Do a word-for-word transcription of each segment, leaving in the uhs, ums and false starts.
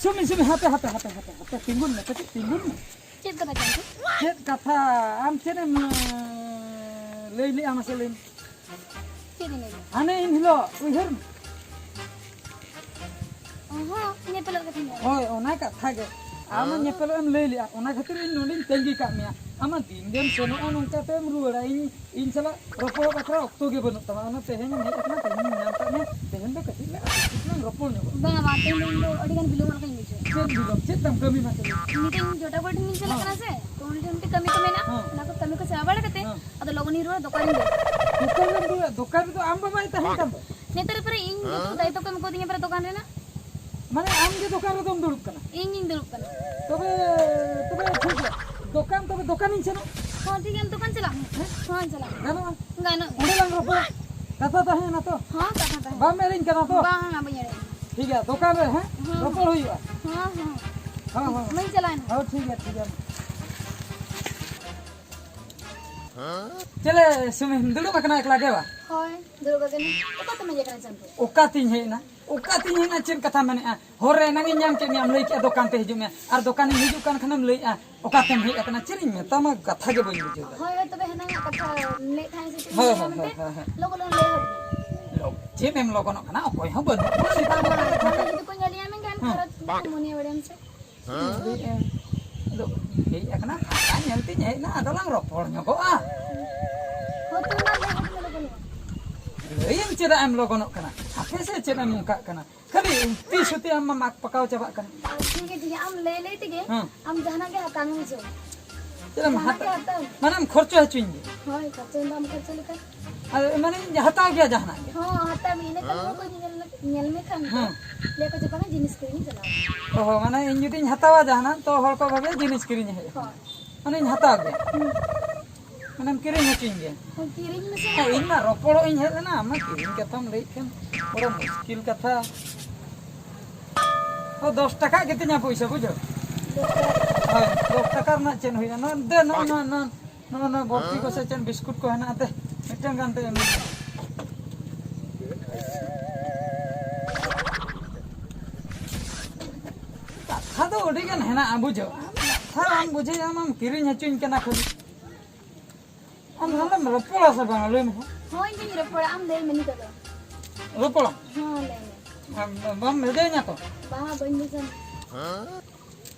ᱥᱩᱢᱤ, ᱥᱩᱢᱤ, ᱦᱟᱯᱮ, ᱦᱟᱯᱮ, ᱦᱟᱯᱮ, ᱦᱟᱯᱮ, ᱦᱟᱯᱮ, ᱛᱤᱸᱜᱩᱱ ᱢᱮ, ᱠᱟᱹᱴᱤᱡ ᱛᱤᱸᱜᱩᱱ ᱢᱮ᱾ ᱪᱮᱫ ᱠᱟᱛᱷᱟ ᱪᱟᱢᱯᱩ? ᱪᱮᱫ ᱠᱟᱛᱷᱟ? ᱟᱢ ᱪᱮᱫ ᱮᱢ, ᱮᱸ, ᱞᱟᱹᱭ ᱞᱮᱜᱼᱟ, ᱢᱟᱥᱮ ᱞᱟᱹᱭ ᱢᱮ᱾ ᱪᱮᱫ ᱤᱧ ᱞᱟᱹᱭ ᱞᱮᱜᱼᱟ? ᱦᱟᱱᱮ ᱤᱱ ᱦᱤᱞᱳᱜ, ᱩᱭᱦᱟᱹᱨ ᱢᱮ᱾ ᱚ ᱦᱚᱸ, ᱧᱮᱯᱮᱞᱚᱜ ᱠᱟᱛᱷᱟᱧ ᱞᱟᱹᱭ ᱞᱮᱜᱼᱟ᱾ ᱦᱳᱭ, ᱚᱱᱟ ᱠᱟᱛᱷᱟ ᱜᱮ᱾ ᱟᱢ ᱢᱟ ᱧᱮᱯᱮᱞᱚᱜ ᱮᱢ ᱞᱟᱹᱭ ᱞᱮᱜᱼᱟ, ᱚᱱᱟ ᱠᱷᱟᱹᱛᱤᱨ ᱤᱧ ᱱᱚᱸᱰᱮᱧ ᱛᱟᱺᱜᱤ ᱠᱟᱜ ᱢᱮᱭᱟ᱾ ᱟᱢ ᱢᱟ ᱫᱤᱱ ᱜᱮᱢ ᱥᱮᱱᱚᱜᱼᱟ, ᱱᱚᱝᱠᱟ ᱛᱮᱢ ᱨᱩᱣᱟᱹᱲᱟ᱾ ᱤᱧ, ᱤᱧ ᱥᱟᱞᱟᱜ ᱨᱚᱯᱚᱲ ᱵᱟᱠᱷᱨᱟ ᱚᱠᱛᱚ ᱜᱮ ᱵᱟᱹᱱᱩᱜ ᱛᱟᱢᱟ᱾ ᱚᱱᱟ ᱛᱮᱦᱮᱧ ᱮᱢ ᱦᱮᱡ ᱟᱠᱟᱱᱟ, ᱛᱮᱦᱮᱧ ᱧᱟᱢ ᱠᱟᱜ ᱢᱮᱭᱟ, ᱛᱮᱦᱮᱧ ᱫᱚ ᱠᱟᱹᱴᱤᱡ ᱞᱟᱝ ᱨᱚᱯᱚᱲ ᱧᱚᱜᱚᱜᱼᱟ᱾ ᱵᱟᱝᱟ, ᱵᱟᱝ, ᱛᱮᱦᱮᱧ ᱫᱚ ᱤᱧ ᱫᱚ ᱟᱹᱰᱤ ᱜᱟᱱ ᱵᱤᱞᱚᱢᱚᱜ ᱞᱮᱠᱟᱧ ᱵᱩᱡᱷᱟᱹᱣᱟ᱾ ᱪᱮᱫ ᱵᱤᱞᱚᱢ? ᱪᱮᱫ ᱛᱟᱢ ᱠᱟᱹᱢᱤ ᱢᱟᱥᱮ ᱞᱟᱹᱭ ᱢᱮ? ᱢᱤᱫᱴᱮᱱ ᱡᱚᱴᱟ ᱠᱚ ᱴᱷᱮᱱᱤᱧ ᱪᱟᱞᱟᱜ ᱦᱮᱸ᱾ ᱠᱟᱱᱟ ᱥᱮ, ᱛᱚ ᱩᱱᱤ ᱴᱷᱮᱱ ᱢᱤᱫᱴᱮᱱ ᱠᱟᱹᱢᱤ ᱠᱚ ᱢᱮᱱᱟᱜᱼᱟ, ᱦᱮᱸ᱾ ᱚᱱᱟ ᱠᱚ ᱠᱟᱹᱢᱤ ᱠᱚ ᱪᱟᱵᱟ ᱵᱟᱲᱟ ᱠᱟᱛᱮ ᱦᱮᱸ᱾ ᱟᱫᱚ ᱞᱚᱜᱚᱱᱤᱧ ᱨᱩᱣᱟᱹᱲᱟ, ᱫᱚᱠᱟᱱ ᱨᱮ ᱫᱚ᱾ ᱫᱚᱠᱟᱱ ᱨᱮᱫᱚ ᱟᱢ ᱵᱟᱵᱟᱭ ᱛᱟᱦᱮᱱ ᱠᱟᱱ ᱫᱚ? ᱱᱮᱛᱟᱨ ᱯᱟᱨᱟ ᱤᱧ ᱜᱮᱛᱚ ᱫᱟᱭᱤᱛᱛᱚ ᱠᱚ ᱮᱢ ᱠᱟᱣᱫᱤᱧᱟ ᱯᱟᱨᱟ ᱫᱚᱠᱟᱱ ᱨᱮᱱᱟᱜ᱾ ᱢᱟᱱᱮ ᱟᱢ ᱜᱮ ᱫᱚᱠᱟᱱ ᱨᱮᱫᱚᱢ ᱫᱩᱲᱩᱵ ᱠᱟᱱᱟ? ᱤᱧ ᱜᱤᱧ ᱫᱩᱲᱩᱵ ᱠᱟᱱᱟ᱾ ᱛᱚᱵᱮ, ᱛᱚᱵᱮ ᱴᱷᱤᱠ ᱜᱮᱭᱟ᱾ ᱫᱚᱠᱟᱱ, ᱛᱚᱵᱮ ᱫᱚᱠᱟᱱᱤᱧ ᱥᱮᱱᱚᱜ? ᱦᱚᱸ, ᱴᱷᱤᱠ ᱜᱮᱭᱟ, ᱫᱚᱠᱟᱱ ᱪᱟᱞᱟᱜ ᱢᱮ᱾ ᱦᱮᱸ? ᱦᱚᱸ, ᱪᱟᱞᱟᱜ ᱢᱮ᱾ ᱜᱟᱱᱚᱜᱼᱟ? ᱜᱟᱱᱚᱜ ᱜᱮᱭᱟ᱾ ᱚᱸᱰᱮ ᱞᱟᱝ ᱨᱚᱯᱚᱲᱟ᱾ ᱠᱟᱛᱷᱟ ᱛᱟᱦᱮᱸᱭᱮᱱᱟ ᱛᱚ? ᱦᱚᱸ, ᱠᱟᱛᱷᱟ ᱛᱟᱦᱮᱸ᱾ ᱵᱟᱢ ᱮᱲᱮᱧ ᱠᱟᱱᱟ ᱛᱚ? ᱵᱟᱝᱟ, ᱵᱟᱹᱧ ᱮᱲᱮᱧ ᱠᱟᱱᱟ᱾ ᱴᱷᱤᱠ ᱜᱮᱭᱟ, ᱫᱚᱠᱟᱱ ᱨᱮ, ᱦᱮᱸ? ᱦᱚᱸ, ᱨᱚᱯᱚᱲ ᱦᱚᱸ᱾ ᱦᱩᱭᱩᱜᱼᱟ᱾ ᱦᱚᱸ, ᱦᱚᱸ᱾ ᱦᱚᱸ, ᱦᱚᱸ᱾ ᱢᱟᱧ ᱪᱟᱞᱟᱣᱮᱱᱟ᱾ ᱦᱚᱸ, ᱴᱷᱤᱠ ᱜᱮᱭᱟ, ᱴᱷᱤᱠ ᱜᱮᱭᱟ᱾ ᱪᱮᱞᱮ ᱥᱩᱢᱤ, ᱫᱩᱲᱩᱵ ᱟᱠᱟᱱᱟ ᱮᱠᱞᱟ ᱜᱮ ᱵᱟ? ᱦᱳᱭ, ᱫᱩᱲᱩᱵ ᱟᱠᱟᱱᱟᱹᱧ᱾ ᱚᱠᱟ ᱛᱮᱢ ᱦᱮᱡ ᱟᱠᱟᱱᱟ, ᱪᱟᱸᱫᱩ? ᱚᱠᱟᱛᱤᱧ ᱦᱮᱡ ᱮᱱᱟ? ᱚᱠᱟᱛᱤᱧ ᱦᱮᱡ ᱮᱱᱟ? ᱪᱮᱫ ᱠᱟᱛᱷᱟ ᱢᱮᱱᱮᱜᱼᱟ? ᱦᱚᱨ ᱨᱮ ᱮᱱᱟᱝ ᱤᱧ ᱧᱟᱢ ᱠᱮᱫ ᱢᱮᱭᱟ, ᱟᱢ ᱞᱟᱹᱭ ᱠᱮᱜᱼᱟ ᱫᱚᱠᱟᱱ ᱛᱮ ᱦᱤᱡᱩᱜ ᱢᱮ, ᱟᱨ ᱫᱚᱠᱟᱱᱤᱧ ᱦᱤᱡᱩᱜ ᱠᱟᱱ ᱠᱷᱟᱱᱮᱢ ᱞᱟᱹᱭᱮᱜᱼᱟ ᱚᱠᱟᱛᱮᱢ ᱦᱮᱡ ᱟᱠᱟᱱᱟ? ᱪᱮᱫ ᱤᱧ ᱢᱮᱛᱟᱢᱟ, ᱠᱟᱛᱷᱟ ᱜᱮ ᱵᱟᱹᱧ ᱵᱩᱡᱷᱟᱹᱣ ᱫᱟ᱾ ᱦᱳᱭ, ᱦᱳᱭ, ᱛᱚᱵᱮ ᱦᱮᱱᱟᱝ ᱟᱜ ᱠᱟᱛᱷᱟ ᱞᱟᱹᱭᱮᱫ ᱛᱟᱦᱮᱸᱫ ᱥᱮ ᱪᱮᱫ ᱦᱳᱭ, ᱤᱧ ᱞᱟᱹᱭᱟ ᱦᱳᱭ, ᱢᱮᱱᱛᱮ? ᱦᱳᱭ, ᱦᱳᱭ, ᱦᱳᱭ᱾ ᱞᱚᱜᱚᱱ ᱞᱚᱜᱚᱱ ᱞᱟᱹᱭ ᱦᱚᱫ ᱢᱮ᱾ ᱞᱚ-, ᱪᱮᱫ ᱮᱢ ᱞᱚᱜᱚᱱᱚᱜ ᱠᱟᱱᱟ? ᱚᱠᱚᱭ ᱦᱚᱸ ᱵᱟᱹᱱᱩᱜ ᱠᱚᱣᱟ ᱱᱮᱛᱟᱨ ᱢᱟ᱾ ᱦᱚᱲ ᱡᱩᱫᱤ ᱠᱚ ᱧᱮᱞ ᱧᱟᱢᱮ ᱠᱷᱟᱱ ᱦᱮᱸ᱾ ᱠᱷᱟᱨᱟᱯ ᱠᱚ ᱢᱚᱱᱮᱭᱟ, ᱵᱟᱲᱟᱭᱟᱢ ᱥᱮ? ᱦᱮᱸ᱾ ᱟᱫᱚ ᱦᱮᱡ ᱟᱠᱟᱱᱟ, ᱯᱷᱟᱸᱠᱟ ᱧᱮᱞ ᱛᱤᱧ ᱦᱮᱡ ᱮᱱᱟ, ᱟᱫᱚ ᱞᱟᱝ ᱨᱚᱯᱚᱲ ᱧᱚᱜᱚᱜᱼᱟ᱾ ᱦᱳᱭ, ᱛᱚ ᱢᱟ ᱞᱟᱹᱭ ᱦᱚᱫ ᱢᱮ ᱞᱚᱜᱚᱱ ᱞᱚᱜᱚᱱ᱾ ᱞᱟᱹᱭᱟᱹᱧ ᱪᱮᱫᱟᱜ ᱮᱢ ᱞᱚᱜᱚᱱᱚᱜ ᱠᱟᱱᱟ? ᱟᱯᱮ ᱥᱮ ᱪᱮᱫ ᱮᱢ ᱚᱱᱠᱟᱜ ᱠᱟᱱᱟ? ᱠᱷᱟᱹᱞᱤ ᱛᱤᱥ ᱦᱚᱛᱮ ᱟᱢ ᱢᱟ ᱢᱟᱜ ᱯᱟᱠᱟᱣ ᱪᱟᱵᱟᱜ ᱠᱟᱱᱟ᱾ ᱴᱷᱤᱠ ᱜᱮᱭᱟ, ᱴᱷᱤᱠ ᱜᱮᱭᱟ, ᱟᱢ ᱞᱟᱹᱭ ᱞᱟᱹᱭ ᱛᱮᱜᱮ ᱦᱮᱸ᱾ ᱟᱢ ᱡᱟᱦᱟᱱᱟᱜ ᱜᱮ ᱦᱟᱛᱟᱣ ᱢᱮ ᱵᱩᱡᱷᱟᱹᱣ᱾ ᱪᱮᱫ ᱮᱢ ᱡᱟᱦᱟᱱᱟᱜ ᱦᱟᱛᱟᱣ? ᱜᱮ ᱦᱟᱛᱟᱣ ᱢᱮ᱾ ᱢᱟᱱᱮᱢ ᱠᱷᱚᱨᱪᱟ ᱦᱚᱪᱚᱧ ᱜᱮ᱾ ᱦᱳᱭ, ᱠᱷᱚᱨᱪᱟ ᱫᱚ ᱟᱢ ᱠᱷᱚᱨᱪᱟ ᱞᱮᱠᱟ᱾ ᱟᱫᱚ ᱢᱟᱱᱮᱧ ᱦᱟᱛᱟᱣ ᱜᱮᱭᱟ ᱡᱟᱦᱟᱱᱟᱜ ᱜᱮ᱾ ᱦᱚᱸ, ᱦᱟᱛᱟᱣ ᱢᱮ, ᱤᱱᱟᱹ ᱠᱷᱟᱱ ᱦᱚᱲ ᱠᱚ ᱧᱮᱞ, ᱧᱮᱞ ᱢᱮ ᱠᱷᱟᱱ ᱠᱚ ᱦᱮᱸ᱾ ᱞᱟᱹᱭ ᱟᱠᱚ ᱡᱮ ᱵᱟᱝᱟ ᱡᱤᱱᱤᱥ ᱠᱤᱨᱤᱧ ᱪᱟᱞᱟᱣ ᱠᱟᱱᱟ᱾ ᱚ ᱦᱚᱸ, ᱢᱟᱱᱮ ᱤᱧ ᱡᱩᱫᱤᱧ ᱦᱟᱛᱟᱣᱟ ᱡᱟᱦᱟᱱᱟᱜ, ᱛᱚ ᱦᱚᱲ ᱠᱚ ᱵᱷᱟᱵᱮ ᱡᱤᱱᱤᱥ ᱠᱤᱨᱤᱧ ᱦᱮᱡ ᱟᱠᱟᱱᱟ᱾ ᱦᱳᱭ᱾ ᱢᱟᱱᱮᱧ ᱦᱟᱛᱟᱣ ᱜᱮᱭᱟ᱾ ᱦᱩᱸ᱾ ᱢᱟᱱᱮᱢ ᱠᱤᱨᱤᱧ ᱦᱚᱪᱚᱧ ᱜᱮᱭᱟ᱾ ᱦᱳᱭ, ᱠᱤᱨᱤᱧ ᱢᱮᱥᱮ᱾ ᱦᱮᱸ, ᱤᱧ ᱢᱟ ᱨᱚᱯᱚᱲᱚᱜ ᱤᱧ ᱦᱮᱡ ᱞᱮᱱᱟ, ᱟᱢ ᱢᱟ ᱠᱤᱨᱤᱧ ᱠᱟᱛᱷᱟᱢ ᱞᱟᱹᱭᱮᱫ ᱠᱷᱟᱱ, ᱵᱚᱲᱚ ᱢᱩᱥᱠᱤᱞ ᱠᱟᱛᱷᱟ᱾ ᱚ, ᱫᱚᱥ ᱴᱟᱠᱟ ᱜᱮᱛᱤᱧᱟ ᱯᱚᱭᱥᱟ, ᱵᱩᱡᱷᱟᱹᱣ? ᱫᱚᱥ ᱴᱟᱠᱟ᱾ ᱦᱳᱭ, ᱫᱚᱥ ᱴᱟᱠᱟ ᱨᱮᱱᱟᱜ ᱪᱮᱫ ᱦᱩᱭᱩᱜᱼᱟ? ᱱᱚᱣᱟ ᱫᱮ, ᱱᱚᱣᱟ, ᱱᱚᱣᱟ, ᱱᱚᱣᱟ, ᱱᱚᱣᱟ ᱵᱚᱨᱯᱷᱤ ᱠᱚ ᱥᱮ ᱪᱮᱫ ᱵᱤᱥᱠᱩᱴ ᱠᱚ ᱦᱮᱱᱟᱜ ᱛᱮ, ᱢᱤᱫᱴᱟᱝ ᱜᱟᱱ ᱛᱮ ᱮᱢ᱾ ᱛᱚ ᱟᱹᱰᱤ ᱜᱟᱱ ᱦᱮᱱᱟᱜᱼᱟ, ᱵᱩᱡᱷᱟᱹᱣ᱾ ᱠᱟᱛᱷᱟ ᱵᱟᱢ ᱵᱩᱡᱷᱟᱹᱣᱟ, ᱟᱢᱮᱢ ᱠᱤᱨᱤᱧ ᱦᱚᱪᱚᱧ ᱠᱟᱱᱟ ᱠᱷᱟᱹᱞᱤ᱾ ᱟᱢ ᱦᱟᱸᱰᱮᱢ ᱨᱚᱯᱚᱲᱟ ᱥᱮ ᱵᱟᱝ? ᱞᱟᱹᱭ ᱢᱮ᱾ ᱦᱳᱭ, ᱤᱧ ᱫᱚᱧ ᱨᱚᱯᱚᱲᱟ, ᱟᱢ ᱞᱟᱹᱭ ᱢᱮ ᱱᱤᱛᱚᱜ ᱫᱚ᱾ ᱨᱚᱯᱚᱲᱟᱢ? ᱦᱚᱸ, ᱞᱟᱹᱭ ᱢᱮ᱾ ᱟᱢ ᱵᱟᱢ ᱵᱷᱮᱡᱟᱧᱟ ᱛᱚ? ᱵᱟᱝᱟ, ᱵᱟᱹᱧ ᱵᱷᱮᱡᱟᱢᱟ᱾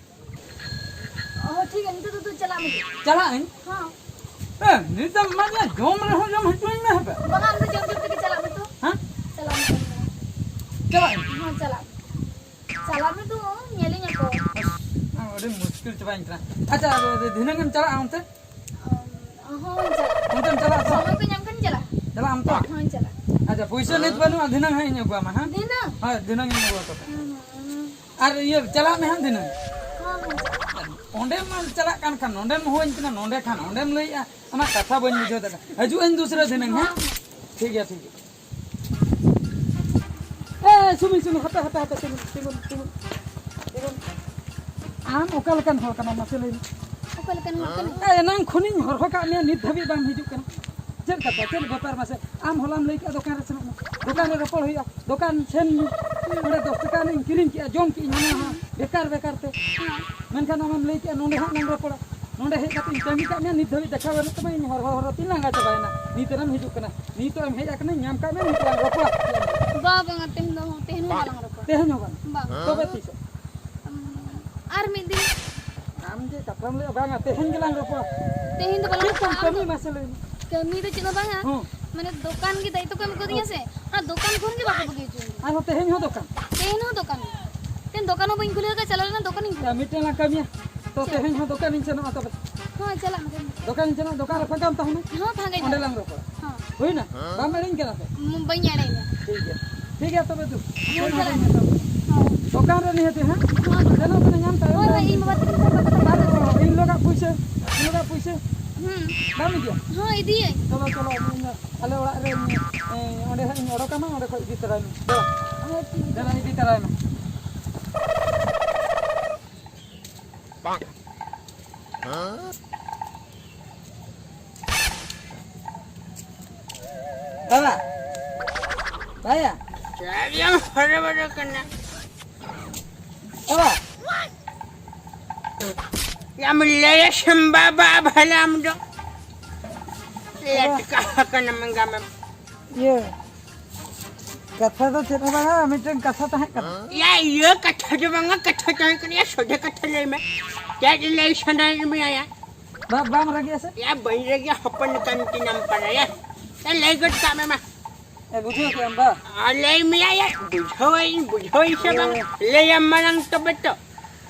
ᱚ, ᱴᱷᱤᱠ ᱜᱮᱭᱟ, ᱱᱤᱛᱚᱜ ᱫᱚ ᱛᱩ ᱪᱟᱞᱟᱜ ᱢᱮ᱾ ᱪᱟᱞᱟᱜ ᱟᱹᱧ? ᱦᱚᱸ᱾ ᱮ, ᱱᱤᱛᱚᱜ ᱢᱟ ᱡᱚᱢ ᱨᱮᱦᱚᱸ ᱡᱚᱢ ᱦᱚᱪᱚᱧ ᱢᱮ ᱦᱟᱯᱮ᱾ ᱵᱟᱝᱟ, ᱟᱢ ᱫᱚ ᱡᱚᱢ ᱡᱚᱢ ᱛᱮᱜᱮ ᱪᱟᱞᱟᱜ ᱢᱮ ᱛᱚ᱾ ᱦᱮᱸ? ᱪᱟᱞᱟᱜ ᱢᱮ᱾ ᱪᱟᱞᱟᱜ ᱟᱹᱧ? ᱦᱚᱸ, ᱪᱟᱞᱟᱜ ᱢᱮ᱾ ᱪᱟᱞᱟᱜ ᱢᱮ ᱛᱚ, ᱧᱮᱞᱤᱧ ᱟᱠᱚ᱾ ᱟᱹᱰᱤ ᱢᱩᱥᱠᱤᱞ ᱪᱟᱵᱟᱭᱮᱱ ᱠᱟᱱᱟ᱾ ᱟᱪᱪᱷᱟ, ᱟᱫᱚ ᱫᱷᱤᱱᱟᱹᱝ ᱮᱢ ᱪᱟᱞᱟᱜᱼᱟ ᱚᱱᱛᱮ? ᱦᱚᱸ, ᱪᱟᱞᱟᱜ᱾ ᱚᱱᱛᱮᱢ ᱪᱟᱞᱟᱜᱼᱟ ᱛᱚ? ᱥᱚᱢᱚᱭ ᱠᱚ ᱧᱟᱢ ᱠᱷᱟᱱ ᱪᱟᱞᱟᱜ᱾ ᱪᱟᱞᱟᱜ ᱟᱢ ᱛᱚ? ᱦᱚᱸ, ᱪᱟᱞᱟᱜ᱾ ᱟᱪᱪᱷᱟ, ᱯᱩᱭᱥᱟᱹ ᱱᱤᱛ ᱵᱟᱹᱱᱩᱜᱼᱟ, ᱫᱷᱤᱱᱟᱹᱝ ᱦᱟᱸᱜ ᱤᱧ ᱟᱹᱜᱩᱣᱟᱢᱟ, ᱦᱮᱸ? ᱫᱷᱤᱱᱟᱹᱝ? ᱦᱳᱭ, ᱫᱷᱤᱱᱟᱹᱝ ᱤᱧ ᱟᱹᱜᱩᱣᱟᱢᱟ ᱛᱚᱵᱮ᱾ ᱦᱩᱸ, ᱦᱩᱸ᱾ ᱟᱨ ᱤᱭᱟᱹ, ᱪᱟᱞᱟᱜ ᱢᱮ ᱦᱟᱸᱜ ᱫᱷᱤᱱᱟᱹᱝ᱾ ᱦᱚᱸ, ᱦᱚᱸ, ᱪᱟᱞᱟᱜ᱾ ᱚᱸᱰᱮᱢ ᱪᱟᱞᱟᱜ ᱠᱟᱱ ᱠᱷᱟᱱ, ᱱᱚᱸᱰᱮᱢ ᱦᱚᱦᱚᱧ ᱠᱟᱱᱟ, ᱱᱚᱸᱰᱮ ᱠᱷᱟᱱ ᱚᱸᱰᱮᱢ ᱞᱟᱹᱭᱮᱜᱼᱟ, ᱟᱢᱟᱜ ᱠᱟᱛᱷᱟ ᱵᱟᱹᱧ ᱵᱩᱡᱷᱟᱹᱣ ᱫᱟᱲᱮᱭᱟᱜᱼᱟ᱾ ᱦᱤᱡᱩᱜ ᱟᱹᱧ ᱫᱩᱥᱨᱟ ᱫᱷᱤᱱᱟᱹᱝ, ᱦᱮᱸ? ᱦᱚᱸ, ᱦᱚᱸ᱾ ᱴᱷᱤᱠ ᱜᱮᱭᱟ, ᱴᱷᱤᱠ ᱜᱮᱭᱟ᱾ ᱮ, ᱥᱩᱢᱤ, ᱥᱩᱢᱤ, ᱦᱟᱯᱮ, ᱦᱟᱯᱮ, ᱦᱟᱯᱮ, ᱛᱤᱸᱜᱩᱱ, ᱛᱤᱸᱜᱩᱱ, ᱛᱤᱸᱜᱩᱱ, ᱛᱤᱸᱜᱩᱱ᱾ ᱟᱢ ᱚᱠᱟ ᱞᱮᱠᱟᱱ ᱦᱚᱲ ᱠᱟᱱᱟᱢ, ᱢᱟᱥᱮ ᱞᱟᱹᱭ ᱢᱮ? ᱚᱠᱟ ᱞᱮᱠᱟᱱ ᱦᱚᱲ ᱠᱟᱱᱟᱢ? ᱮ, ᱮᱱᱟᱝ ᱠᱷᱚᱱᱤᱧ ᱦᱚᱨᱦᱚ ᱠᱟᱜ ᱢᱮᱭᱟ, ᱱᱤᱛ ᱫᱷᱟᱹᱵᱤᱡ ᱵᱟᱢ ᱦᱤᱡᱩᱜ ᱠᱟᱱᱟ᱾ ᱪᱮᱫ ᱠᱟᱛᱷᱟ, ᱪᱮᱫ ᱵᱮᱯᱟᱨ ᱢᱟᱥᱮ? ᱟᱢ ᱦᱚᱞᱟᱢ ᱞᱟᱹᱭ ᱠᱮᱜᱼᱟ ᱫᱚᱠᱟᱱ ᱨᱮ ᱥᱮᱱᱚᱜ ᱢᱮ, ᱫᱚᱠᱟᱱ ᱨᱮ ᱨᱚᱯᱚᱲ ᱦᱩᱭᱩᱜᱼᱟ, ᱫᱚᱠᱟᱱ ᱥᱮᱱ ᱱᱚᱰᱮ ᱫᱚᱥ ᱴᱟᱠᱟ ᱨᱮᱱᱟᱜ ᱤᱧ ᱠᱤᱨᱤᱧ ᱠᱮᱜᱼᱟ, ᱡᱚᱢ ᱠᱮᱜᱼᱟᱹᱧ ᱦᱟᱱᱟ ᱱᱟᱣᱟ ᱵᱮᱠᱟᱨ ᱵᱮᱠᱟᱨ ᱛᱮ᱾ ᱦᱮᱸ᱾ ᱢᱮᱱᱠᱷᱟᱱ ᱟᱢᱮᱢ ᱞᱟᱹᱭ ᱠᱮᱜᱼᱟ ᱱᱚᱰᱮ ᱦᱟᱸᱜ ᱞᱟᱝ ᱨᱚᱯᱚᱲᱟ, ᱱᱚᱰᱮ ᱦᱮᱡ ᱠᱟᱛᱮ ᱤᱧ ᱛᱟᱺᱜᱤ ᱠᱟᱜ ᱢᱮᱭᱟ, ᱱᱤᱛ ᱫᱷᱟᱹᱵᱤᱡ ᱫᱮᱠᱷᱟ ᱵᱟᱹᱱᱩᱜ ᱛᱟᱢᱟ, ᱤᱧ ᱦᱚᱨᱦᱚ ᱦᱚᱨᱦᱚ ᱛᱤᱧ ᱞᱟᱸᱜᱟ ᱪᱟᱵᱟᱭᱮᱱᱟ, ᱱᱤᱛ ᱨᱮᱢ ᱦᱤᱡᱩᱜ ᱠᱟᱱᱟ, ᱱᱤᱛᱚᱜ ᱮᱢ ᱦᱮᱡ ᱟᱠᱟᱱᱟ, ᱧᱟᱢ ᱠᱟᱜ ᱢᱮᱭᱟ, ᱱᱤᱛ ᱞᱟᱝ ᱨᱚᱯᱚᱲᱟ᱾ ᱵᱟ, ᱵᱟᱝᱟ, ᱛᱮᱦᱮᱧ ᱫᱚ, ᱛᱮᱦᱮᱧ ᱦᱚᱸ ᱵᱟᱞᱟᱝ ᱨᱚᱯᱚᱲᱟ᱾ ᱛᱮᱦᱮᱧ ᱦᱚᱸ ᱵᱟᱝ? ᱵᱟᱝ᱾ ᱛᱚᱵᱮ ᱛᱤᱥᱚᱜ? ᱩᱸ, ᱟᱨ ᱢᱤᱫ ᱫᱤᱱ᱾ ᱟᱢ ᱡᱮ ᱠᱟᱛᱷᱟᱢ ᱞᱟᱹᱭᱟ, ᱵᱟᱝᱟ, ᱛᱮᱦᱮᱧ ᱜᱮᱞᱟᱝ ᱨᱚᱯᱚᱲᱟ᱾ ᱛᱮᱦᱮᱧ ᱫᱚ ᱵᱟᱞᱟᱝ ᱪᱮᱫ ᱠᱚᱢ ᱨᱚᱯᱚᱲᱟ, ᱟᱢ ᱠᱟᱹᱢᱤ ᱫᱚ ᱢᱟᱥᱮ ᱞᱟᱹᱭ ᱢᱮ? ᱠᱟᱹᱢᱤ ᱫᱚ ᱪᱮᱫ ᱦᱚᱸ ᱵᱟᱝᱟ᱾ ᱦᱚᱸ᱾ ᱢᱟᱱᱮ ᱫᱚᱠᱟᱱ ᱜᱮ ᱫᱟᱭᱤᱛᱛᱚ ᱠᱚ ᱮᱢ ᱠᱟᱣᱫᱤᱧᱟ ᱥᱮ, ᱟᱨ ᱫᱚᱠᱟᱱ ᱠᱷᱚᱱ ᱜᱮ ᱵᱟᱠᱚ ᱵᱟᱹᱜᱤ ᱦᱚᱪᱚᱧ ᱠᱟᱱᱟ᱾ ᱟᱨᱦᱚᱸ ᱛᱮᱦᱮᱧ ᱦᱚᱸ ᱫᱚᱠᱟᱱ? ᱛᱮᱦᱮᱧ ᱦᱚᱸ ᱫᱚᱠᱟᱱ᱾ ᱛᱮᱦᱮᱧ ᱫᱚᱠᱟᱱ ᱦᱚᱸ ᱵᱟᱹᱧ ᱠᱷᱩᱞᱟᱹᱣ ᱠᱟᱫᱟ, ᱪᱟᱞᱟᱣ ᱞᱮᱱᱟ ᱫᱚᱠᱟᱱᱤᱧ ᱠᱷᱩᱞᱟᱹᱣ᱾ ᱢᱤᱫᱴᱮᱱ ᱞᱟᱝ ᱠᱟᱹᱢᱤᱭᱟ᱾ ᱛᱚ, ᱪᱮᱫ? ᱛᱮᱦᱮᱧ ᱦᱚᱸ ᱫᱚᱠᱟᱱᱤᱧ ᱥᱮᱱᱚᱜᱼᱟ ᱛᱚᱵᱮ᱾ ᱦᱚᱸ, ᱪᱟᱞᱟᱜ ᱢᱮ, ᱪᱟᱞᱟᱜ ᱢᱮ᱾ ᱫᱚᱠᱟᱱᱤᱧ ᱥᱮᱱᱚᱜᱼᱟ, ᱫᱚᱠᱟᱱ ᱨᱮ ᱯᱷᱟᱸᱠᱟᱢ ᱛᱟᱦᱮᱱᱟ᱾ ᱦᱚᱸ, ᱯᱷᱟᱸᱠᱟᱧ ᱚᱸᱰᱮ ᱛᱟᱦᱮᱱᱟ᱾ ᱞᱟᱝ ᱨᱚᱯᱚᱲᱟ᱾ ᱦᱚᱸ᱾ ᱦᱩᱭᱱᱟ? ᱦᱚᱸ᱾ ᱵᱟᱢ ᱮᱲᱮᱧ ᱠᱟᱱᱟ ᱛᱚ? ᱩᱸ, ᱵᱟᱹᱧ ᱮᱲᱮᱭᱟ᱾ ᱴᱷᱤᱠ ᱜᱮᱭᱟ, ᱴᱷᱤᱠ ᱜᱮᱭᱟ ᱛᱚᱵᱮ ᱫᱩ᱾ ᱦᱚᱸ, ᱪᱟᱞᱟᱜ ᱢᱮ᱾ ᱫᱚᱠᱟᱱ ᱨᱮ ᱱᱤᱦᱟᱹᱛ, ᱦᱮᱸ? ᱦᱚᱸ᱾ ᱥᱮᱱᱚᱜ ᱠᱟᱱᱟ ᱧᱟᱢ ᱛᱟᱭᱚᱢ᱾ ᱦᱳᱭ, ᱦᱳᱭ, ᱤᱧ ᱵᱟᱵᱟ ᱛᱟᱹᱠᱤᱱ ᱯᱷᱳᱱ ᱠᱟᱛᱮ ᱵᱟᱨ ᱦᱚᱲ᱾ ᱤᱧ ᱞᱚᱜᱟᱜ ᱯᱩᱭᱥᱟᱹ, ᱤᱧ ᱞᱚᱜᱟᱜ ᱯᱩᱭᱥᱟᱹ᱾ ᱦᱩᱸ᱾ ᱵᱟᱢ ᱤᱫᱤᱭᱟ? ᱦᱚᱸ, ᱤᱫᱤᱭᱟᱹᱧ᱾ ᱪᱚᱞᱚ, ᱪᱚᱞᱚ, ᱤᱧ ᱟᱞᱮ ᱚᱲᱟᱜ ᱨᱮ, ᱮᱸ, ᱚᱸᱰᱮ ᱦᱟᱸᱜ ᱤᱧ ᱚᱰᱚᱠ ᱟᱢᱟ, ᱚᱸᱰᱮ ᱠᱷᱚᱡ ᱤᱫᱤ ᱛᱚᱨᱟᱭ ᱢᱮ᱾ ᱫᱮᱞᱟ᱾ ᱦᱳᱭ, ᱴᱷᱤᱠ ᱜᱮᱭᱟ᱾ ᱫᱮᱞᱟ, ᱤᱫᱤ ᱛᱚᱨᱟᱭ ᱢᱮ᱾ ᱵᱟᱵᱟ, ᱵᱟᱭᱟ᱾ ᱪᱮᱫ ᱮᱢ ᱦᱚᱨᱚ ᱵᱚᱨᱚ ᱠᱟᱱᱟ? ᱵᱟᱵᱟ, ᱭᱟᱢ ᱞᱟᱹᱭᱟ ᱥᱮᱢ ᱵᱟᱵᱟ ᱵᱷᱟᱞᱟᱢ ᱫᱚ᱾ ᱞᱮᱴᱠᱟ ᱠᱟᱱᱟ ᱢᱮᱸᱜᱟ ᱢᱮ᱾ ᱤᱭᱟᱹ, ᱠᱟᱛᱷᱟ ᱫᱚ ᱪᱮᱫ ᱦᱚᱸ ᱵᱟᱝᱟ, ᱢᱤᱫᱴᱮᱱ ᱠᱟᱛᱷᱟ ᱛᱟᱦᱮᱸ ᱠᱟᱱᱟ᱾ ᱭᱟ, ᱤᱭᱟᱹ ᱠᱟᱛᱷᱟ ᱫᱚ ᱵᱟᱝᱟ, ᱠᱟᱛᱷᱟ ᱛᱟᱦᱮᱸ ᱠᱟᱱᱟ, ᱭᱟ, ᱥᱚᱡᱷᱮ ᱠᱟᱛᱷᱟ ᱞᱟᱹᱭ ᱢᱮ᱾ ᱪᱮᱫ ᱞᱟᱹᱭ ᱥᱟᱱᱟᱭᱮᱫ ᱢᱮᱭᱟ, ᱭᱟ? ᱵᱟ-, ᱵᱟᱢ ᱨᱟᱹᱜᱤᱜᱼᱟ ᱥᱮ? ᱭᱟ, ᱵᱟᱹᱧ ᱨᱟᱹᱜᱤᱜᱼᱟ, ᱦᱚᱯᱚᱱ ᱠᱟᱱ ᱛᱤᱧᱟᱢ ᱯᱟᱨᱟ, ᱭᱟ᱾ ᱭᱟ, ᱞᱟᱹᱭ ᱜᱚᱫ ᱠᱟᱜ ᱢᱮ ᱢᱟ᱾ ᱮ, ᱵᱩᱡᱷᱟᱹᱣ ᱠᱮᱜᱼᱟᱢ ᱵᱟ? ᱟᱨ ᱞᱟᱹᱭ ᱢᱮᱭᱟ, ᱭᱟ, ᱵᱩᱡᱷᱟᱹᱣᱟᱹᱧ, ᱵᱩᱡᱷᱟᱹᱣᱟᱹᱧ ᱥᱮ ᱵᱟᱝ? ᱚ᱾ ᱞᱟᱹᱭᱟᱢ ᱢᱟᱲᱟᱝ ᱛᱚᱵᱮ ᱛᱚ᱾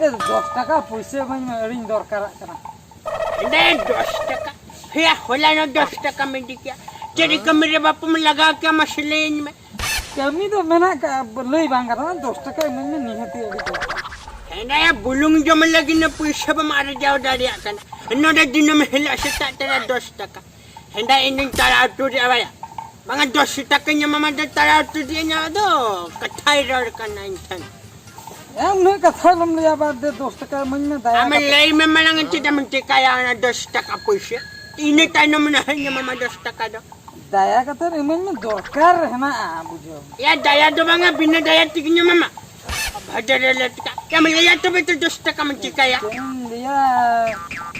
ᱮ, ᱫᱚᱥ ᱴᱟᱠᱟ ᱯᱩᱭᱥᱟᱹ ᱵᱟᱹᱧ, ᱟᱹᱰᱤᱧ ᱫᱚᱨᱠᱟᱨᱟᱜ ᱠᱟᱱᱟ᱾ ᱮᱸᱰᱮ ᱫᱚᱥ ᱴᱟᱠᱟ? ᱦᱮᱭᱟ, ᱦᱚᱞᱟᱱᱚᱜ ᱫᱚᱥ ᱴᱟᱠᱟ ᱢᱮ ᱤᱫᱤ ᱠᱮᱭᱟ᱾ ᱪᱮᱫ ᱠᱟᱹᱢᱤ ᱨᱮ ᱵᱟᱯᱮᱢ ᱞᱟᱜᱟᱣ ᱠᱮᱭᱟ, ᱢᱟᱥᱮ ᱞᱟᱹᱭᱟᱹᱧ ᱢᱮ᱾ ᱠᱟᱹᱢᱤ ᱫᱚ ᱢᱮᱱᱟᱜ ᱠᱟᱜᱼᱟ, ᱞᱟᱹᱭ ᱵᱟᱝ ᱜᱟᱱᱚᱜᱼᱟ, ᱫᱚᱥ ᱴᱟᱠᱟ ᱤᱢᱟᱹᱧ ᱢᱮ, ᱱᱤᱦᱟᱹᱛᱤ ᱟᱹᱰᱤ ᱫᱚᱨᱠᱟᱨ᱾ ᱮᱸᱰᱮ ᱵᱩᱞᱩᱝ ᱡᱚᱢ ᱞᱟᱹᱜᱤᱫ ᱯᱩᱭᱥᱟᱹ ᱵᱟᱢ ᱟᱨᱡᱟᱣ ᱫᱟᱲᱮᱭᱟᱜ ᱠᱟᱱᱟ᱾ ᱱᱚᱰᱮ ᱫᱤᱱᱟᱹᱢ ᱦᱤᱞᱳᱜ ᱥᱮᱛᱟᱜ ᱛᱚᱨᱟ ᱫᱚᱥ ᱴᱟᱠᱟ᱾ ᱦᱮᱸᱫᱟ ᱤᱧ ᱫᱚᱧ ᱛᱟᱲᱟ ᱩᱛᱩ ᱨᱮᱭᱟᱜ ᱵᱟᱭᱟ᱾ ᱵᱟᱝᱟ, ᱫᱚᱥ ᱴᱟᱠᱟᱧ ᱮᱢᱟᱢᱟ, ᱫᱚ ᱛᱟᱲᱟ ᱩᱛᱩ ᱨᱮᱭᱟᱜ ᱧᱟᱢ ᱫᱚ᱾ ᱠᱟᱛᱷᱟᱭ ᱨᱚᱲ ᱠᱟᱱᱟ ᱤᱧ ᱴᱷᱮᱱ᱾ ᱮ, ᱩᱱᱟᱹᱜ ᱠᱟᱛᱷᱟ ᱟᱞᱚᱢ ᱞᱟᱹᱭᱟ, ᱵᱟᱫ ᱫᱮ, ᱫᱚᱥ ᱴᱟᱠᱟ ᱤᱢᱟᱹᱧ ᱢᱮ, ᱫᱟᱭᱟ ᱟᱢ ᱠᱟᱛᱮ᱾ ᱞᱟᱹᱭ ᱢᱮ ᱢᱟᱲᱟᱝ, ᱪᱮᱫ ᱮᱢ ᱪᱮᱠᱟᱭᱟ ᱚᱱᱟ ᱫᱚᱥ ᱴᱟᱠᱟ ᱯᱩᱭᱥᱟᱹ? ᱤᱱᱟᱹ ᱛᱟᱭᱱᱚᱢ ᱱᱟᱦᱟᱜ ᱤᱧ ᱮᱢᱟᱢᱟ ᱫᱚᱥ ᱴᱟᱠᱟ ᱫᱚ᱾ ᱫᱟᱭᱟ ᱠᱟᱛᱮ ᱤᱢᱟᱹᱧ ᱢᱮ, ᱫᱚᱨᱠᱟᱨ ᱦᱮᱱᱟᱜᱼᱟ, ᱵᱩᱡᱷᱟᱹᱣ᱾ ᱮᱭᱟ, ᱫᱟᱭᱟ ᱫᱚ ᱵᱟᱝᱟ, ᱵᱤᱱᱟᱹ ᱫᱟᱭᱟ ᱛᱮᱜᱮᱧ ᱮᱢᱟᱢᱟ᱾ ᱵᱷᱟᱫᱚᱨ ᱨᱮ ᱞᱮᱴᱠᱟ᱾ ᱮᱢ ᱞᱟᱹᱭᱟ ᱛᱚᱵᱮ ᱛᱚ ᱫᱚᱥ ᱴᱟᱠᱟ ᱢᱟ ᱪᱤᱠᱟᱹᱭᱟ? ᱪᱮᱫ ᱤᱧ ᱞᱟᱹᱭᱟ,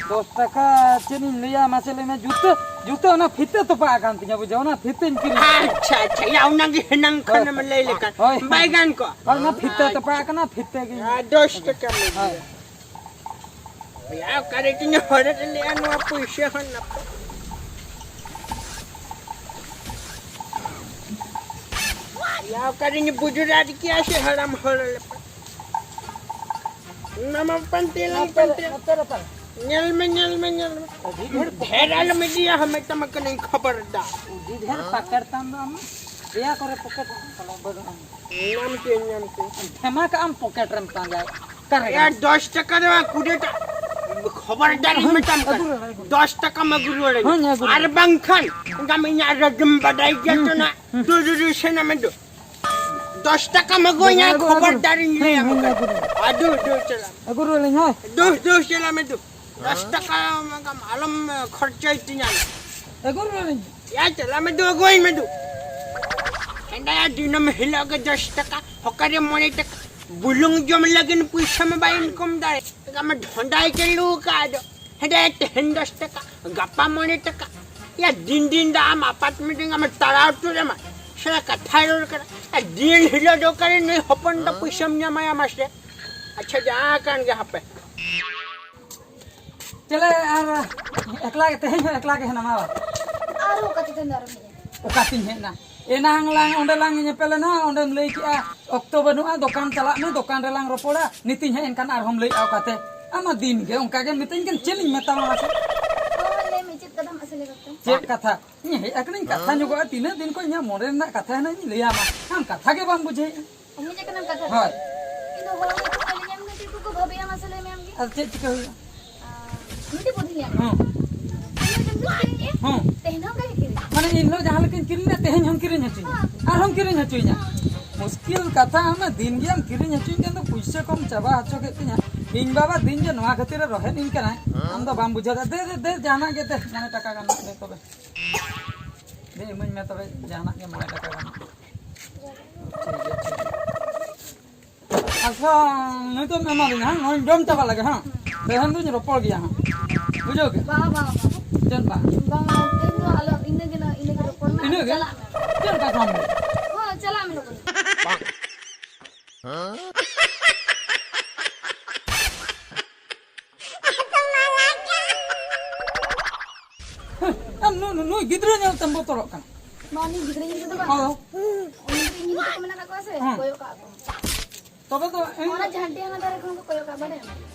ᱫᱚᱥ ᱴᱟᱠᱟ ᱪᱮᱫ ᱤᱧ ᱞᱟᱹᱭᱟ, ᱢᱟᱥᱮ ᱞᱟᱹᱭ ᱢᱮ᱾ ᱡᱩᱛᱟᱹ, ᱡᱩᱛᱟᱹ ᱚᱱᱟ ᱯᱷᱤᱛᱟᱹ ᱛᱚᱯᱟᱜ ᱟᱠᱟᱱ ᱛᱤᱧᱟ, ᱵᱩᱡᱷᱟᱹᱣ, ᱚᱱᱟ ᱯᱷᱤᱛᱟᱹᱧ ᱠᱤᱨᱤᱧ ᱠᱮᱫᱟ᱾ ᱟᱪᱪᱷᱟ, ᱟᱪᱪᱷᱟ, ᱭᱟ, ᱚᱱᱟ ᱜᱮ ᱦᱮᱱᱟᱝ ᱦᱳᱭ᱾ ᱠᱷᱚᱱᱮᱢ ᱞᱟᱹᱭ ᱞᱮᱠᱷᱟᱱ᱾ ᱦᱳᱭ᱾ ᱵᱟᱭ ᱜᱟᱱ ᱠᱚᱜᱼᱟ? ᱦᱳᱭ, ᱚᱱᱟ ᱯᱷᱤᱛᱟᱹ ᱛᱚᱯᱟᱜ ᱟᱠᱟᱱᱟ, ᱯᱷᱤᱛᱟᱹ ᱜᱮ᱾ ᱟᱨ ᱫᱚᱥ ᱴᱟᱠᱟ ᱢᱟ ᱦᱳᱭ᱾ ᱤᱫᱤᱭᱟ᱾ ᱭᱟ, ᱚᱠᱟᱨᱮ ᱪᱚᱧ ᱦᱚᱨᱚᱜ ᱞᱮᱜᱼᱟ ᱱᱚᱣᱟ ᱯᱩᱭᱥᱟᱹ ᱦᱚᱸ ᱱᱟᱯᱟᱭ᱾ ᱭᱟ, ᱚᱠᱟᱨᱮᱧ ᱵᱩᱡᱩᱨᱟᱫ ᱠᱮᱭᱟ ᱥᱮ ᱦᱟᱲᱟᱢ ᱦᱚᱲ ᱞᱮᱠᱟ᱾ ᱚᱱᱟ ᱢᱟ ᱯᱟᱱᱛᱮ ᱞᱟᱝ ᱱᱚᱛᱮ ᱨᱮ, ᱯᱟᱱᱛᱮ᱾ ᱱᱚᱛᱮ ᱨᱮ ᱯᱟᱱᱛᱮ᱾ ᱧᱮᱞ ᱢᱮ, ᱧᱮᱞ ᱢᱮ, ᱧᱮᱞ ᱢᱮ᱾ ᱟᱹᱰᱤ ᱰᱷᱮᱨ ᱰᱷᱮᱨ ᱟᱞᱚᱢ ᱤᱫᱤᱭᱟ, ᱦᱚᱸ ᱢᱮᱛᱟᱢ ᱠᱟᱹᱱᱟᱹᱧ, ᱠᱷᱚᱵᱚᱨᱫᱟᱨ᱾ ᱟᱹᱰᱤ ᱰᱷᱮᱨ ᱯᱟᱠᱮᱴ ᱛᱟᱢ ᱫᱚ ᱟᱢ᱾ ᱮᱭᱟ ᱠᱚᱨᱮ ᱯᱚᱠᱮᱴ ᱨᱮ ᱛᱟᱞᱟ ᱵᱟᱹᱱᱩᱜᱼᱟ᱾ ᱧᱟᱢ ᱠᱮᱫ, ᱧᱟᱢ ᱠᱮᱫ᱾ ᱫᱷᱮᱢᱟ ᱠᱟᱜ ᱟᱢ ᱯᱚᱠᱮᱴ ᱨᱮᱢ ᱯᱟᱸᱡᱟᱭ᱾ ᱚᱠᱟᱨᱮ ᱮᱭᱟ, ᱜᱟᱱ? ᱫᱚᱥ ᱴᱟᱠᱟ ᱫᱚ ᱵᱟᱝ, ᱠᱩᱲᱤ ᱴᱟᱠᱟ᱾ ᱠᱷᱚᱵᱚᱨᱫᱟᱨᱤᱧ ᱦᱮᱸ, ᱢᱮᱛᱟᱢ ᱠᱟᱱᱟ᱾ ᱟᱹᱜᱩ ᱨᱩᱣᱟᱹᱲ, ᱟᱹᱜᱩ ᱨᱩᱣᱟᱹᱲ᱾ ᱫᱚᱥ ᱴᱟᱠᱟᱢ ᱟᱹᱜᱩ ᱨᱩᱣᱟᱹᱲᱟᱹᱧᱟ᱾ ᱦᱮᱸ, ᱟᱹᱜᱩ ᱨᱩᱣᱟᱹᱲ᱾ ᱟᱨ ᱵᱟᱝᱠᱷᱟᱱ ᱟᱢ ᱤᱧᱟᱜ ᱨᱟᱹᱜᱤᱢ ᱵᱟᱰᱟᱭ ᱜᱮᱭᱟ ᱛᱚ ᱦᱩᱸ, ᱱᱟ᱾ ᱦᱩᱸ᱾ ᱫᱩ, ᱫᱩ, ᱫᱩ, ᱥᱮᱱᱟ ᱢᱮ ᱫᱩ᱾ ᱫᱚᱥ ᱴᱟᱠᱟᱢ ᱟᱹᱜᱩᱭᱟ, ᱟᱹᱜᱩ, ᱟᱹᱜᱩ, ᱟᱹᱜᱩ᱾ ᱠᱷᱚᱵᱚᱨᱫᱟᱨᱤᱧ ᱦᱮᱸ, ᱞᱟᱹᱭᱟᱢ ᱦᱮᱸ, ᱠᱟᱱᱟ᱾ ᱟᱹᱜᱩ ᱨᱩᱣᱟᱹᱲ᱾ ᱟᱹᱰᱩ, ᱟᱹᱰᱩ ᱪᱟᱞᱟᱜ ᱢᱮ᱾ ᱟᱹᱜᱩ ᱨᱩᱣᱟᱹᱲᱟᱹᱧ, ᱦᱳᱭ᱾ ᱫᱩ, ᱫᱩ, ᱪᱟᱞᱟᱜ ᱢᱮ ᱫᱩ᱾ ᱫᱚᱥ ᱴᱟᱠᱟ ᱟᱞᱚᱢ ᱠᱷᱚᱨᱪᱟᱭ ᱛᱤᱧᱟ᱾ ᱟᱹᱜᱩ ᱨᱩᱣᱟᱹᱲᱟᱹᱧ᱾ ᱭᱟ, ᱪᱟᱞᱟᱜ ᱢᱮ ᱫᱩ, ᱟᱹᱜᱩᱭ ᱢᱮ ᱫᱩ᱾ ᱦᱮᱸᱫᱟᱭᱟ, ᱫᱤᱱᱟᱹᱢ ᱦᱤᱞᱳᱜ ᱜᱮ ᱫᱚᱥ ᱴᱟᱠᱟ, ᱦᱚᱠᱟᱨᱮ ᱢᱚᱬᱮ ᱴᱟᱠᱟ᱾ ᱵᱩᱞᱩᱝ ᱡᱚᱢ ᱞᱟᱹᱜᱤᱫ ᱯᱩᱭᱥᱟᱹ ᱢᱟ ᱵᱟᱭ ᱤᱱᱠᱟᱢ ᱫᱟᱲᱮ᱾ ᱟᱢ ᱰᱷᱚᱸᱰᱟᱭ ᱪᱟᱹᱞᱩ ᱟᱠᱟᱫ ᱫᱚ᱾ ᱦᱮᱸᱰᱮ ᱛᱮᱦᱮᱧ ᱫᱚᱥ ᱴᱟᱠᱟ, ᱜᱟᱯᱟ ᱢᱚᱬᱮ ᱴᱟᱠᱟ᱾ ᱭᱟ ᱫᱤᱱ ᱫᱤᱱ ᱫᱚ ᱟᱢ ᱟᱯᱟᱨᱴᱢᱮᱱᱴ ᱨᱮ ᱟᱢ ᱛᱟᱲᱟᱣ ᱩᱛᱟᱹᱨ ᱟᱢᱟ᱾ ᱥᱟᱞᱟ ᱠᱟᱛᱷᱟ ᱨᱚᱲ ᱠᱟᱱᱟ᱾ ᱟᱨ ᱫᱤᱱ ᱦᱤᱞᱳᱜ ᱫᱚ ᱚᱠᱟᱨᱮ ᱱᱩᱭ ᱦᱚᱯᱚᱱ ᱫᱚ ᱯᱩᱭᱥᱟᱹᱢ ᱧᱟᱢᱟᱭᱟ ᱢᱟᱥᱮ? ᱟᱪᱪᱷᱟ, ᱡᱟᱦᱟᱸ ᱠᱟᱱ ᱜᱮ ᱦᱟᱯᱮ᱾ ᱪᱮᱞᱮ ᱟᱨ ᱮᱠᱞᱟ ᱜᱮ, ᱛᱮᱦᱮᱧ ᱦᱚᱸ ᱮᱠᱞᱟ ᱜᱮ ᱦᱮᱱᱟᱢᱟ ᱵᱟ? ᱟᱨ ᱚᱠᱟ ᱛᱮᱫᱚ ᱟᱨᱚᱢ ᱦᱮᱡ ᱮᱱᱟ? ᱚᱠᱟᱛᱤᱧ ᱦᱮᱡ ᱮᱱᱟ? ᱮᱱᱟᱝ ᱞᱟᱝ ᱚᱸᱰᱮ ᱞᱟᱝ ᱧᱮᱯᱮᱞ ᱮᱱᱟ, ᱚᱸᱰᱮᱢ ᱞᱟᱹᱭ ᱠᱮᱜᱼᱟ ᱚᱠᱛᱚ ᱵᱟᱹᱱᱩᱜᱼᱟ, ᱫᱚᱠᱟᱱ ᱪᱟᱞᱟᱜ ᱢᱮ, ᱫᱚᱠᱟᱱ ᱨᱮᱞᱟᱝ ᱨᱚᱯᱚᱲᱟ᱾ ᱱᱤᱛᱤᱧ ᱦᱮᱡ ᱮᱱᱠᱷᱟᱱ ᱟᱨᱦᱚᱸᱢ ᱞᱟᱹᱭᱮᱜᱼᱟ ᱚᱠᱟᱛᱮ? ᱟᱢ ᱢᱟ ᱫᱤᱱ ᱜᱮ ᱚᱱᱠᱟ ᱜᱮᱢ ᱢᱤᱛᱟᱹᱧ ᱠᱟᱱ, ᱪᱮᱫ ᱤᱧ ᱢᱮᱛᱟᱢᱟ ᱢᱟᱥᱮ? ᱦᱳᱭ, ᱞᱟᱹᱭ ᱢᱮ, ᱪᱮᱫ ᱠᱟᱛᱷᱟᱢ ᱟᱥᱮ ᱞᱟᱹᱭ ᱠᱟᱛᱮ? ᱪᱮᱫ ᱠᱟᱛᱷᱟ? ᱤᱧ ᱦᱮᱡ ᱟᱠᱟᱱᱟᱧ, ᱠᱟᱛᱷᱟ ᱧᱚᱜᱚᱜᱼᱟ, ᱛᱤᱱᱟᱹᱜ ᱫᱤᱱ ᱠᱷᱚᱱ ᱤᱧᱟᱹᱜ ᱢᱚᱱᱮ ᱨᱮᱱᱟᱜ ᱠᱟᱛᱷᱟ ᱦᱮᱱᱟᱜ ᱤᱧ ᱞᱟᱹᱭᱟᱢᱟ, ᱟᱢ ᱠᱟᱛᱷᱟ ᱜᱮ ᱵᱟᱢ ᱵᱩᱡᱷᱟᱹᱣᱮᱫᱼᱟ᱾ ᱦᱮᱡ ᱟᱠᱟᱱᱟᱢ ᱠᱟᱛᱷᱟ ᱫᱚ? ᱦᱳᱭ᱾ ᱤᱧ ᱫᱚ ᱦᱚᱲ ᱜᱮᱠᱚ ᱠᱩᱞᱤᱧᱟ, ᱢᱟᱱᱮ ᱪᱮᱫ ᱠᱚᱠᱚ ᱵᱷᱟᱹᱵᱤᱭᱟ ᱢᱟᱥᱮ ᱞᱟᱹᱭ ᱢᱮ ᱟᱢ ᱜᱮ? ᱟᱨ ᱪᱮᱫ ᱪᱤᱠᱟᱹ ᱦᱩᱭᱩᱜᱼᱟ? ᱟᱨ ᱢᱤᱫᱴᱤᱡ ᱵᱩᱫᱷᱤ ᱧᱟᱢ ᱦᱮᱸ᱾ ᱤᱧ ᱫᱚ ᱡᱚᱢ ᱫᱚ ᱠᱤᱨᱤᱧ ᱜᱮ᱾ ᱦᱮᱸ᱾ ᱛᱮᱦᱮᱧ ᱦᱚᱸ ᱚᱱᱠᱟ ᱜᱮ ᱠᱤᱨᱤᱧ᱾ ᱢᱟᱱᱮ ᱤᱧ ᱦᱤᱞᱳᱜ ᱡᱟᱦᱟᱸ ᱞᱮᱠᱟᱧ ᱠᱤᱨᱤᱧ ᱞᱮᱫ, ᱛᱮᱦᱮᱧ ᱦᱚᱸᱢ ᱠᱤᱨᱤᱧ ᱦᱚᱪᱚᱧᱟ᱾ ᱦᱮᱸ᱾ ᱟᱨᱦᱚᱸᱢ ᱠᱤᱨᱤᱧ ᱦᱚᱪᱚᱧᱟ᱾ ᱦᱮᱸ᱾ ᱢᱩᱥᱠᱤᱞ ᱠᱟᱛᱷᱟ, ᱟᱢ ᱢᱟ ᱫᱤᱱ ᱜᱮᱢ ᱠᱤᱨᱤᱧ ᱦᱚᱪᱚᱧ ᱠᱟᱱ ᱫᱚ, ᱯᱩᱭᱥᱟᱹ ᱠᱚᱢ ᱪᱟᱵᱟ ᱦᱚᱪᱚ ᱠᱮᱫ ᱛᱤᱧᱟ᱾ ᱤᱧ ᱵᱟᱵᱟ ᱫᱤᱱ ᱜᱮ ᱱᱚᱣᱟ ᱠᱷᱟᱹᱛᱤᱨ ᱮ ᱨᱚᱦᱮᱫ ᱤᱧ ᱠᱟᱱᱟᱭ᱾ ᱟᱢ ᱫᱚ ᱵᱟᱢ ᱵᱩᱡᱷᱟᱹᱣ ᱫᱟ᱾ ᱫᱮ, ᱫᱮ, ᱫᱮ, ᱡᱟᱦᱟᱱᱟᱜ ᱜᱮ ᱫᱮ, ᱢᱚᱬᱮ ᱴᱟᱠᱟ ᱜᱟᱱ ᱫᱮ ᱛᱚᱵᱮ᱾ ᱫᱮ, ᱤᱢᱟᱹᱧ ᱢᱮ ᱛᱚᱵᱮ, ᱡᱟᱦᱟᱱᱟᱜ ᱜᱮ ᱢᱚᱬᱮ ᱴᱟᱠᱟ ᱜᱟᱱ᱾ ᱴᱷᱤᱠ ᱜᱮᱭᱟ, ᱴᱷᱤᱠ ᱜᱮᱭᱟ᱾ ᱟᱪᱪᱷᱟ, ᱱᱤᱛᱚᱜ ᱮᱢᱟ ᱫᱤᱧᱟ, ᱦᱮᱸ? ᱱᱚᱣᱟᱧ ᱡᱚᱢ ᱪᱟᱵᱟ ᱞᱮᱜᱮ, ᱦᱮᱸ? ᱛᱮᱦᱮᱧ ᱫᱚᱧ ᱨᱚᱯᱚᱲ ᱜᱮᱭᱟ, ᱦᱮᱸ? ᱵᱩᱡᱷᱟᱹᱣ ᱠᱮᱫ? ᱵᱟᱝ, ᱵᱟᱝ, ᱵᱟᱝ᱾ ᱪᱮᱫ ᱵᱟᱝ? ᱵᱟᱝ, ᱛᱮᱦᱮᱧ ᱫᱚ ᱟᱞᱚ, ᱤᱱᱟᱹ ᱜᱮ, ᱤᱱᱟᱹ ᱜᱮ ᱨᱚᱯᱚᱲ ᱢᱮ᱾ ᱤᱱᱟᱹ ᱜᱮ? ᱪᱟᱞᱟᱜ ᱢᱮ᱾ ᱪᱮᱫ ᱞᱮᱠᱟ ᱠᱚ ᱦᱟᱢ ᱞᱟᱹᱭ? ᱦᱚᱸ, ᱪᱟᱞᱟᱜ ᱢᱮ ᱞᱚᱜᱚᱱ᱾ ᱟᱢ ᱱᱩ-, ᱱᱩ-, ᱱᱩᱭ ᱜᱤᱫᱽᱨᱟᱹ ᱧᱮᱞ ᱛᱮᱢ ᱵᱚᱛᱚᱨᱚᱜ ᱠᱟᱱᱟ? ᱵᱟᱝ, ᱩᱱᱤ ᱜᱤᱫᱽᱨᱟᱹ ᱧᱮᱞ ᱛᱮᱫᱚ ᱵᱟᱝ᱾ ᱦᱮᱞᱳ᱾ ᱩᱱᱤ ᱜᱤᱫᱽᱨᱟᱹ ᱧᱮᱞ ᱛᱮᱠᱚ ᱢᱮᱱᱟᱜ ᱠᱟᱜ ᱠᱚᱣᱟ ᱥᱮ, ᱦᱮᱸ᱾ ᱠᱚᱭᱚᱜ ᱠᱟᱜ ᱠᱚ᱾ ᱛᱚᱵᱮ ᱫᱚ ᱮᱱ- ᱚᱱᱟ ᱡᱷᱟᱱᱴᱤ ᱦᱟᱱᱟ ᱫᱟᱨᱮ ᱠᱷᱚᱱ ᱠᱚ ᱠᱚᱭᱚᱜ ᱠᱟᱜ, ᱵᱟᱰᱟᱭᱟᱢ?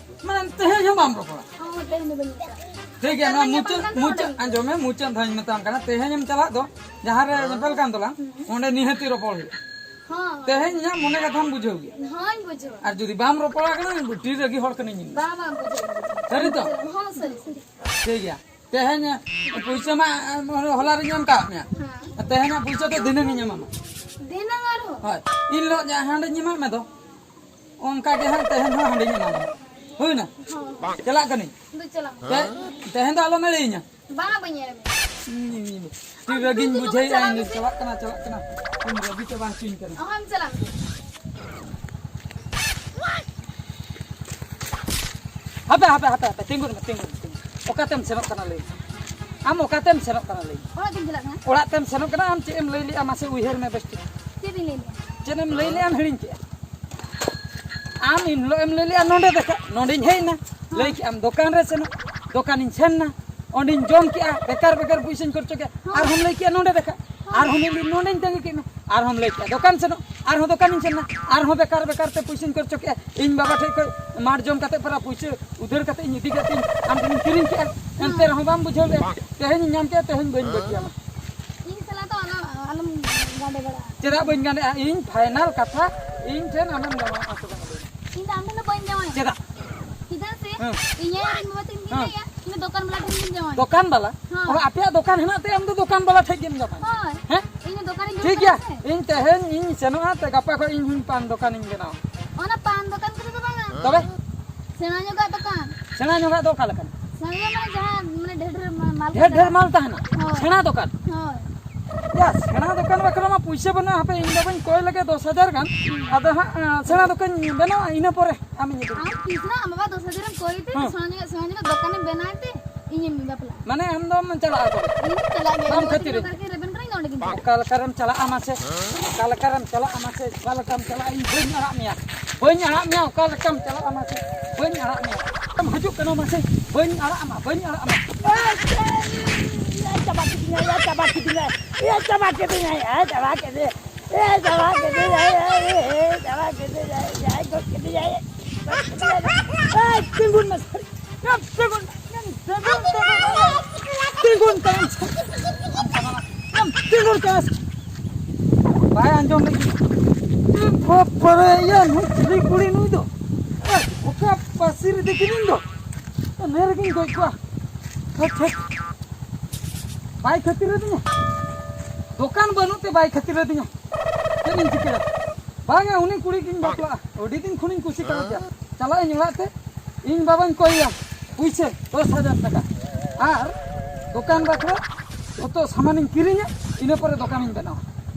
ᱢᱟᱱᱮ ᱛᱮᱦᱮᱧ ᱦᱚᱸ ᱵᱟᱢ ᱨᱚᱯᱚᱲᱟ? ᱦᱚᱸ, ᱛᱮᱦᱮᱧ ᱫᱚ ᱵᱟᱹᱧ ᱪᱟᱞᱟᱜᱼᱟ᱾ ᱴᱷᱤᱠ ᱜᱮᱭᱟ, ᱱᱚᱣᱟ ᱧᱟᱯᱟᱢ ᱢᱩᱪᱟᱹᱫ, ᱠᱟᱱ ᱫᱚ ᱢᱩᱪᱟᱹᱫ, ᱚᱸᱰᱮ᱾ ᱟᱸᱡᱚᱢ ᱢᱮ, ᱢᱩᱪᱟᱹᱫ ᱫᱷᱟᱣ ᱤᱧ ᱢᱮᱛᱟᱢ ᱠᱟᱱᱟ, ᱛᱮᱦᱮᱧ ᱮᱢ ᱪᱟᱞᱟᱜ ᱫᱚ, ᱡᱟᱦᱟᱸ ᱨᱮ ᱧᱮᱯᱮᱞ ᱠᱟᱱ ᱫᱚᱞᱟᱝ, ᱦᱩᱸ᱾ ᱚᱸᱰᱮ ᱱᱤᱦᱟᱹᱛᱤ ᱨᱚᱯᱚᱲ ᱦᱩᱭᱩᱜᱼᱟ᱾ ᱦᱚᱸ, ᱦᱚᱸ᱾ ᱛᱮᱦᱮᱧ ᱤᱧᱟᱹᱜ ᱢᱚᱱᱮ ᱠᱟᱛᱷᱟᱢ ᱵᱩᱡᱷᱟᱹᱣ ᱜᱮᱭᱟ᱾ ᱦᱚᱸᱧ ᱵᱩᱡᱷᱟᱹᱣᱟ᱾ ᱟᱨ ᱡᱩᱫᱤ ᱵᱟᱢ ᱨᱚᱯᱚᱲᱟ ᱠᱟᱱᱟ, ᱟᱹᱰᱤ ᱨᱟᱹᱜᱤ ᱦᱚᱲ ᱠᱟᱹᱱᱟᱹᱧ ᱤᱧ ᱫᱚ᱾ ᱵᱟᱝ, ᱵᱟᱝ, ᱵᱩᱡᱷᱟᱹᱣ, ᱵᱩᱡᱷᱟᱹᱣ᱾ ᱥᱟᱹᱨᱤ ᱛᱚ? ᱦᱚᱸ, ᱥᱟᱹᱨᱤ, ᱥᱟᱹᱨᱤ᱾ ᱴᱷᱤᱠ ᱜᱮᱭᱟ᱾ ᱛᱮᱦᱮᱧ ᱯᱩᱭᱥᱟᱹ ᱢᱟ, ᱦᱚᱞᱟ ᱨᱤᱧ ᱮᱢ ᱠᱟᱜ ᱢᱮᱭᱟ᱾ ᱦᱮᱸ᱾ ᱛᱮᱦᱮᱧᱟᱜ ᱯᱩᱭᱥᱟᱹ ᱫᱚ ᱫᱷᱤᱱᱟᱹᱝ ᱤᱧ ᱮᱢᱟᱢᱟ᱾ ᱫᱷᱤᱱᱟᱹᱝ ᱟᱨᱦᱚᱸ? ᱦᱳᱭ᱾ ᱤᱱ ᱦᱤᱞᱳᱜ ᱡᱟᱦᱟᱸ ᱦᱟᱸᱰᱮᱧ ᱮᱢᱟᱜ ᱢᱮ ᱫᱚ, ᱚᱱᱠᱟ ᱜᱮ ᱦᱟᱸᱜ ᱛᱮᱦᱮᱧ ᱦᱚᱸ ᱦᱟᱸᱰᱮᱧ ᱮᱢᱟᱢᱟ᱾ ᱦᱩᱭᱱᱟ? ᱦᱚᱸ᱾ ᱪᱟᱞᱟᱜ ᱠᱟᱹᱱᱟᱹᱧ᱾ ᱫᱩ ᱪᱟᱞᱟᱜ ᱢᱮ᱾ ᱛᱮ-, ᱛᱮᱦᱮᱧ ᱫᱚ ᱟᱞᱚᱢ ᱮᱲᱮᱭᱤᱧᱟ᱾ ᱵᱟᱝᱟ, ᱵᱟᱹᱧ ᱮᱲᱮ ᱢᱮᱭᱟ᱾ ᱤᱧ ᱨᱟᱹᱜᱤᱧ ᱵᱩᱡᱷᱟᱹᱣᱮᱫᱼᱟ, ᱤᱧ ᱫᱚ ᱪᱟᱞᱟᱜ ᱠᱟᱱᱟ, ᱪᱟᱞᱟᱜ ᱠᱟᱱᱟ᱾ ᱤᱧ ᱨᱟᱹᱜᱤ ᱪᱟᱵᱟ ᱦᱚᱪᱚᱧ ᱠᱟᱱᱟ᱾ ᱚᱦᱚᱢ ᱪᱟᱞᱟᱜ ᱢᱮ᱾ ᱦᱟᱯᱮ, ᱦᱟᱯᱮ, ᱦᱟᱯᱮ, ᱦᱟᱯᱮ, ᱛᱤᱸᱜᱩᱱ ᱢᱮ, ᱛᱤᱸᱜᱩᱱ ᱢᱮ, ᱛᱤᱸᱜᱩᱱ ᱢᱮ᱾ ᱚᱠᱟᱛᱮᱢ ᱥᱮᱱᱚᱜ ᱠᱟᱱᱟ, ᱞᱟᱹᱭ ᱢᱮ? ᱟᱢ ᱚᱠᱟᱛᱮᱢ ᱥᱮᱱᱚᱜ ᱠᱟᱱᱟ, ᱞᱟᱹᱭ ᱢᱮ? ᱚᱲᱟᱜ ᱛᱮᱧ ᱪᱟᱞᱟᱜ ᱠᱟᱱᱟ᱾ ᱚᱲᱟᱜ ᱛᱮᱢ ᱥᱮᱱᱚᱜ ᱠᱟᱱᱟ? ᱟᱢ ᱪᱮᱫ ᱮᱢ ᱞᱟᱹᱭ ᱞᱮᱜᱼᱟ, ᱢᱟᱥᱮ ᱩᱭᱦᱟᱹᱨ ᱢᱮ ᱵᱮᱥ ᱴᱷᱤᱠ᱾ ᱪᱮᱫ ᱤᱧ ᱞᱟᱹᱭ ᱞᱮᱜᱼᱟ? ᱪᱮᱫ ᱮᱢ ᱞᱟᱹᱭ ᱞᱮᱜᱼᱟ, ᱟᱢ ᱦᱤᱲᱤᱧ ᱠᱮᱜᱼᱟ? ᱟᱢ ᱤᱱ ᱦᱤᱞᱳᱜ ᱮᱢ ᱞᱟᱹᱭ ᱞᱮᱜᱼᱟ, ᱱᱚᱸᱰᱮ ᱫᱮᱠᱷᱟ, ᱱᱚᱸᱰᱮᱧ ᱦᱮᱡ ᱮᱱᱟ, ᱞᱟᱹᱭ ᱠᱮᱜᱼᱟᱢ, ᱫᱚᱠᱟᱱ ᱨᱮ ᱥᱮᱱᱚᱜ, ᱫᱚᱠᱟᱱᱤᱧ ᱥᱮᱱ ᱮᱱᱟ, ᱚᱸᱰᱮᱧ ᱡᱚᱢ ᱠᱮᱜᱼᱟ, ᱵᱮᱠᱟᱨ ᱵᱮᱠᱟᱨ ᱯᱩᱭᱥᱟᱹᱧ ᱠᱷᱚᱨᱪᱚ ᱠᱮᱜᱼᱟ, ᱟᱨᱦᱚᱸᱢ ᱞᱟᱹᱭ ᱠᱮᱜᱼᱟ, ᱱᱚᱸᱰᱮ ᱫᱮᱠᱷᱟ, ᱟᱨᱦᱚᱸ ᱞᱟᱹᱭ, ᱱᱚᱸᱰᱮᱧ ᱛᱟᱺᱜᱤ ᱠᱮᱫ ᱢᱮ, ᱟᱨᱦᱚᱸᱢ ᱞᱟᱹᱭ ᱠᱮᱜᱼᱟ, ᱫᱚᱠᱟᱱ ᱥᱮᱱᱚᱜ, ᱟᱨᱦᱚᱸ ᱫᱚᱠᱟᱱᱤᱧ ᱥᱮᱱ ᱮᱱᱟ, ᱟᱨᱦᱚᱸ ᱵᱮᱠᱟᱨ ᱵᱮᱠᱟᱨ ᱛᱮ ᱯᱩᱭᱥᱟᱹᱧ ᱠᱷᱚᱨᱪᱚ ᱠᱮᱜᱼᱟ, ᱤᱧ ᱵᱟᱵᱟ ᱴᱷᱮᱡ ᱠᱷᱚᱡ ᱢᱟᱴ ᱡᱚᱢ ᱠᱟᱛᱮ ᱯᱮᱨᱟ ᱯᱩᱭᱥᱟᱹ ᱩᱫᱷᱟᱹᱨ ᱠᱟᱛᱮ ᱤᱧ ᱤᱫᱤ ᱠᱟᱛᱮ ᱟᱢ ᱴᱷᱮᱱᱤᱧ ᱠᱤᱨᱤᱧ ᱠᱮᱜᱼᱟ, ᱮᱱᱛᱮ ᱨᱮᱦᱚᱸ ᱵᱟᱢ ᱵᱩᱡᱷᱟᱹᱣ ᱞᱮᱜᱼᱟ᱾ ᱛᱮᱦᱮᱧ ᱤᱧ ᱧᱟᱢ ᱠᱮᱜᱼᱟ, ᱛᱮᱦᱮᱧ ᱵᱟᱹᱧ ᱵᱟᱹᱜᱤᱭᱟᱢᱟ᱾ ᱤᱧ ᱥᱟᱞᱟᱜ ᱫᱚ ᱟᱞᱚ, ᱟᱞᱚᱢ ᱜᱟᱸᱰᱮ ᱵᱟᱲᱟᱜᱼᱟ᱾ ᱪᱮᱫᱟᱜ ᱵᱟᱹᱧ ᱜᱟᱱᱮᱜᱼᱟ? ᱤᱧ ᱯᱷᱟᱭᱱᱟᱞ ᱠᱟᱛᱷᱟ, ᱤᱧ ᱴᱷᱮᱱ ᱟᱢᱮᱢ ᱡᱟᱶᱟᱭᱚᱜᱼᱟ ᱥᱮ ᱵᱟᱝ? ᱤᱧ ᱫᱚ ᱟᱢ ᱴᱷᱮᱱ ᱫᱚ ᱵᱟᱹᱧ ᱡᱟᱶᱟᱭᱚᱜᱼᱟ᱾ ᱪᱮᱫᱟᱜ? ᱪᱮᱫᱟᱜ ᱥᱮ ᱦᱮᱸ᱾ ᱤᱧ ᱟᱭᱳ ᱟᱨ ᱤᱧ ᱵᱟᱵᱟ ᱛᱟᱹᱠᱤᱱ ᱠᱤᱱ ᱦᱮᱸ᱾ ᱞᱟᱹᱭᱟ, ᱤᱧ ᱫᱚ ᱫᱚᱠᱟᱱ ᱵᱟᱞᱟ ᱴᱷᱮᱱ ᱜᱤᱧ ᱡᱟᱶᱟᱭᱚᱜᱼᱟ᱾ ᱫᱚᱠᱟᱱ ᱵᱟᱞᱟ? ᱦᱮᱸ᱾ ᱚ, ᱟᱯᱮᱭᱟᱜ ᱫᱚᱠᱟᱱ ᱦᱮᱱᱟᱜ ᱛᱮ ᱟᱢ ᱫᱚ ᱫᱚᱠᱟᱱ ᱵᱟᱞᱟ ᱴᱷᱮᱡ ᱜᱮᱢ ᱡᱟᱶᱟᱭᱚᱜᱼᱟ? ᱦᱳᱭ᱾ ᱦᱮᱸ? ᱤᱧ ᱫᱚ ᱫᱚᱠᱟᱱᱤᱧ ᱴᱷᱤᱠ ᱫᱩᱲᱩᱵ ᱜᱮᱭᱟ, ᱠᱟᱱᱟ ᱥᱮ᱾ ᱤᱧ ᱛᱮᱦᱮᱧ ᱤᱧ ᱥᱮᱱᱚᱜᱼᱟ, ᱛᱮ ᱜᱟᱯᱟ ᱠᱷᱚᱡ ᱤᱧ ᱦᱚᱸᱧ ᱯᱟᱱ ᱫᱚᱠᱟᱱᱤᱧ ᱵᱮᱱᱟᱣᱟ᱾ ᱚᱱᱟ ᱯᱟᱱ ᱫᱚᱠᱟᱱ ᱠᱚᱫᱚ ᱫᱚ ᱵᱟᱝᱟ᱾ ᱛᱚᱵᱮ? ᱥᱮᱬᱟ ᱧᱚᱜᱟᱜ ᱫᱚᱠᱟᱱ᱾ ᱥᱮᱬᱟ ᱧᱚᱜᱟᱜ ᱫᱚ ᱚᱠᱟ ᱞᱮᱠᱟᱱ? ᱥᱮᱬᱟ ᱧᱚᱜ ᱢᱟᱱᱮ ᱡᱟᱦᱟᱸ ᱢᱟᱱᱮ ᱰᱷᱮᱨ ᱰᱷᱮᱨ ᱢᱟ-, ᱢᱟᱞ ᱰᱷᱮᱨ ᱰᱷᱮᱨ ᱛᱟᱦᱮᱱᱟ᱾ ᱢᱟᱞ ᱛᱟᱦᱮᱱᱟ? ᱦᱳᱭ᱾ ᱥᱮᱬᱟ ᱫᱚᱠᱟᱱ? ᱦᱳᱭ᱾ ᱭᱟ, ᱥᱮᱬᱟ ᱫᱚᱠᱟᱱ ᱵᱟᱠᱷᱨᱟ ᱢᱟ ᱯᱩᱭᱥᱟᱹ ᱵᱟᱹᱱᱩᱜᱼᱟ᱾ ᱦᱟᱯᱮ, ᱤᱧ ᱵᱟᱵᱟᱧ ᱠᱚᱭ ᱞᱮᱜᱮ ᱫᱚᱥ ᱦᱟᱡᱟᱨ ᱜᱟᱱ᱾ ᱟᱫᱚ ᱦᱟᱸᱜ, ᱟᱸ, ᱥᱮᱬᱟ ᱫᱚᱠᱟᱱ ᱵᱮᱱᱟᱣᱟ, ᱤᱱᱟᱹ ᱯᱚᱨᱮ ᱟᱢᱤᱧ ᱤᱫᱤ ᱢᱮᱭᱟ᱾ ᱟᱢ ᱛᱤᱥ ᱱᱟᱜ ᱟᱢ ᱵᱟᱵᱟ ᱫᱚᱥ ᱦᱟᱡᱟᱨ ᱮᱢ ᱠᱚᱭ ᱛᱮ, ᱦᱮᱸ᱾ ᱥᱮᱬᱟ ᱧᱚᱜ, ᱥᱮᱬᱟ ᱧᱚᱜ ᱫᱚᱠᱟᱱᱮᱢ ᱵᱮᱱᱟᱣ ᱛᱮ, ᱤᱧᱮᱢ ᱵᱟᱯᱞᱟᱜᱼᱟ᱾ ᱢᱟᱱᱮ ᱟᱢ ᱫᱚᱢ ᱪᱟᱞᱟᱜᱼᱟ ᱛᱚᱵᱮ? ᱤᱧ ᱫᱚᱧ ᱪᱟᱞᱟᱜ ᱜᱮᱭᱟ᱾ ᱵᱟᱢ ᱤᱧ ᱠᱷᱟᱹᱛᱤᱨ? ᱚᱠᱟ ᱨᱮᱜᱮ ᱨᱮᱵᱮᱱ ᱠᱟᱱᱟ, ᱤᱧ ᱫᱚ ᱚᱸᱰᱮ ᱜᱤᱧ ᱪᱟᱞᱟᱜᱼᱟ᱾ ᱚᱠᱟ ᱞᱮᱠᱟ ᱨᱮᱢ ᱪᱟᱞᱟᱜᱼᱟ ᱢᱟᱥᱮ? ᱚᱠᱟ ᱞᱮᱠᱟ ᱨᱮᱢ ᱪᱟᱞᱟᱜᱼᱟ ᱢᱟᱥᱮ? ᱚᱠᱟ ᱞᱮᱠᱟᱢ ᱪᱟᱞᱟᱜᱼᱟ? ᱤᱧ ᱵᱟᱹᱧ ᱟᱲᱟᱜ ᱢᱮᱭᱟ᱾ ᱵᱟᱹᱧ ᱟᱲᱟᱜ ᱢᱮᱭᱟ᱾ ᱚᱠᱟ ᱞᱮᱠᱟᱢ ᱪᱟᱞᱟᱜᱼᱟ ᱢᱟᱥᱮ? ᱵᱟᱹᱧ ᱟᱲᱟᱜ ᱢᱮᱭᱟ᱾ ᱟᱢ ᱦᱤᱡᱩᱜ ᱠᱟᱱᱟ ᱢᱟᱥᱮ? ᱵᱟᱹᱧ ᱟᱲᱟᱜ ᱟᱢᱟ, ᱵᱟᱹᱧ ᱟᱲᱟᱜ ᱟᱢᱟ᱾ ᱮᱭ, ᱪᱟᱵᱟ ᱠᱤᱫᱤᱧᱟᱭ, ᱮᱭ, ᱪᱟᱵᱟ ᱠᱤᱫᱤᱧᱟᱭ, ᱮᱭ, ᱪᱟᱵᱟ ᱠᱤᱫᱤᱧᱟᱭ, ᱮᱭ, ᱪᱟᱵᱟ ᱠᱤᱫᱤᱧᱟᱭ, ᱮᱭ, ᱪᱟᱵᱟ ᱠᱤᱫᱤᱧᱟᱭ, ᱮᱭ, ᱪᱟᱵᱟ ᱠᱤᱫᱤᱧᱟᱭ, ᱮᱭ, ᱜᱚᱡ ᱠᱤᱫᱤᱧᱟᱭ, ᱜᱚᱡ ᱠᱤᱫᱤᱧᱟᱭ᱾ ᱮᱭ, ᱛᱤᱸᱜᱩᱱ ᱢᱮ, ᱛᱤᱸᱜᱩᱱ, ᱛᱤᱸᱜᱩᱱ, ᱛᱤᱸᱜᱩᱱ, ᱛᱤᱸᱜᱩᱱ, ᱛᱤᱸᱜᱩᱱ, ᱛᱤᱸᱜᱩᱱ ᱛᱟᱭᱚᱢ ᱥᱮᱫ᱾ ᱛᱤᱸᱜᱩᱱ ᱛᱟᱭᱚᱢ ᱥᱮᱫ᱾ ᱵᱟᱭ ᱟᱸᱡᱚᱢ ᱞᱟᱹᱜᱤᱫ᱾ ᱮ ᱵᱟᱯᱨᱮ, ᱭᱟ, ᱱᱩᱭ ᱪᱤᱞᱤ ᱠᱩᱲᱤ ᱱᱩᱭ ᱫᱚ? ᱮ, ᱚᱠᱟ ᱯᱟᱹᱥᱤ ᱨᱮ ᱫᱤᱯᱤᱞᱤᱧ ᱫᱚ? ᱮ, ᱱᱮ ᱨᱮᱜᱮᱧ ᱜᱚᱡ ᱠᱚᱣᱟ᱾ ᱦᱮᱴ, ᱦᱮᱴ᱾ ᱵᱟᱭ ᱠᱷᱟᱹᱛᱤᱨ ᱟᱹᱫᱤᱧᱟ᱾ ᱫᱚᱠᱟᱱ ᱵᱟᱹᱱᱩᱜ ᱛᱮ ᱵᱟᱭ ᱠᱷᱟᱹᱛᱤᱨ ᱟᱹᱫᱤᱧᱟ᱾ ᱪᱮᱫ ᱤᱧ ᱪᱤᱠᱟᱹᱭᱟ? ᱵᱟᱝᱟ, ᱩᱱᱤ ᱠᱩᱲᱤ ᱜᱤᱧ ᱵᱟᱯᱞᱟᱜᱼᱟ᱾ ᱟᱹᱰᱤ ᱫᱤᱱ ᱠᱷᱚᱱᱤᱧ ᱠᱩᱥᱤ ᱠᱟᱣᱫᱮᱭᱟ᱾ ᱪᱟᱞᱟᱜ ᱟᱹᱧ ᱚᱲᱟᱜ ᱛᱮ, ᱤᱧ ᱵᱟᱵᱟᱧ ᱠᱚᱭᱮᱭᱟ ᱯᱩᱭᱥᱟᱹ ᱫᱚᱥ ᱦᱟᱡᱟᱨ ᱴᱟᱠᱟ᱾ ᱟᱨ ᱫᱚᱠᱟᱱ ᱵᱟᱠᱷᱨᱟ ᱡᱚᱛᱚ ᱥᱟᱢᱟᱱᱤᱧ ᱠᱤᱨᱤᱧᱟ, ᱤᱱᱟᱹ ᱯᱚᱨᱮ ᱫᱚᱠᱟᱱᱤᱧ ᱵᱮᱱᱟᱣᱟ᱾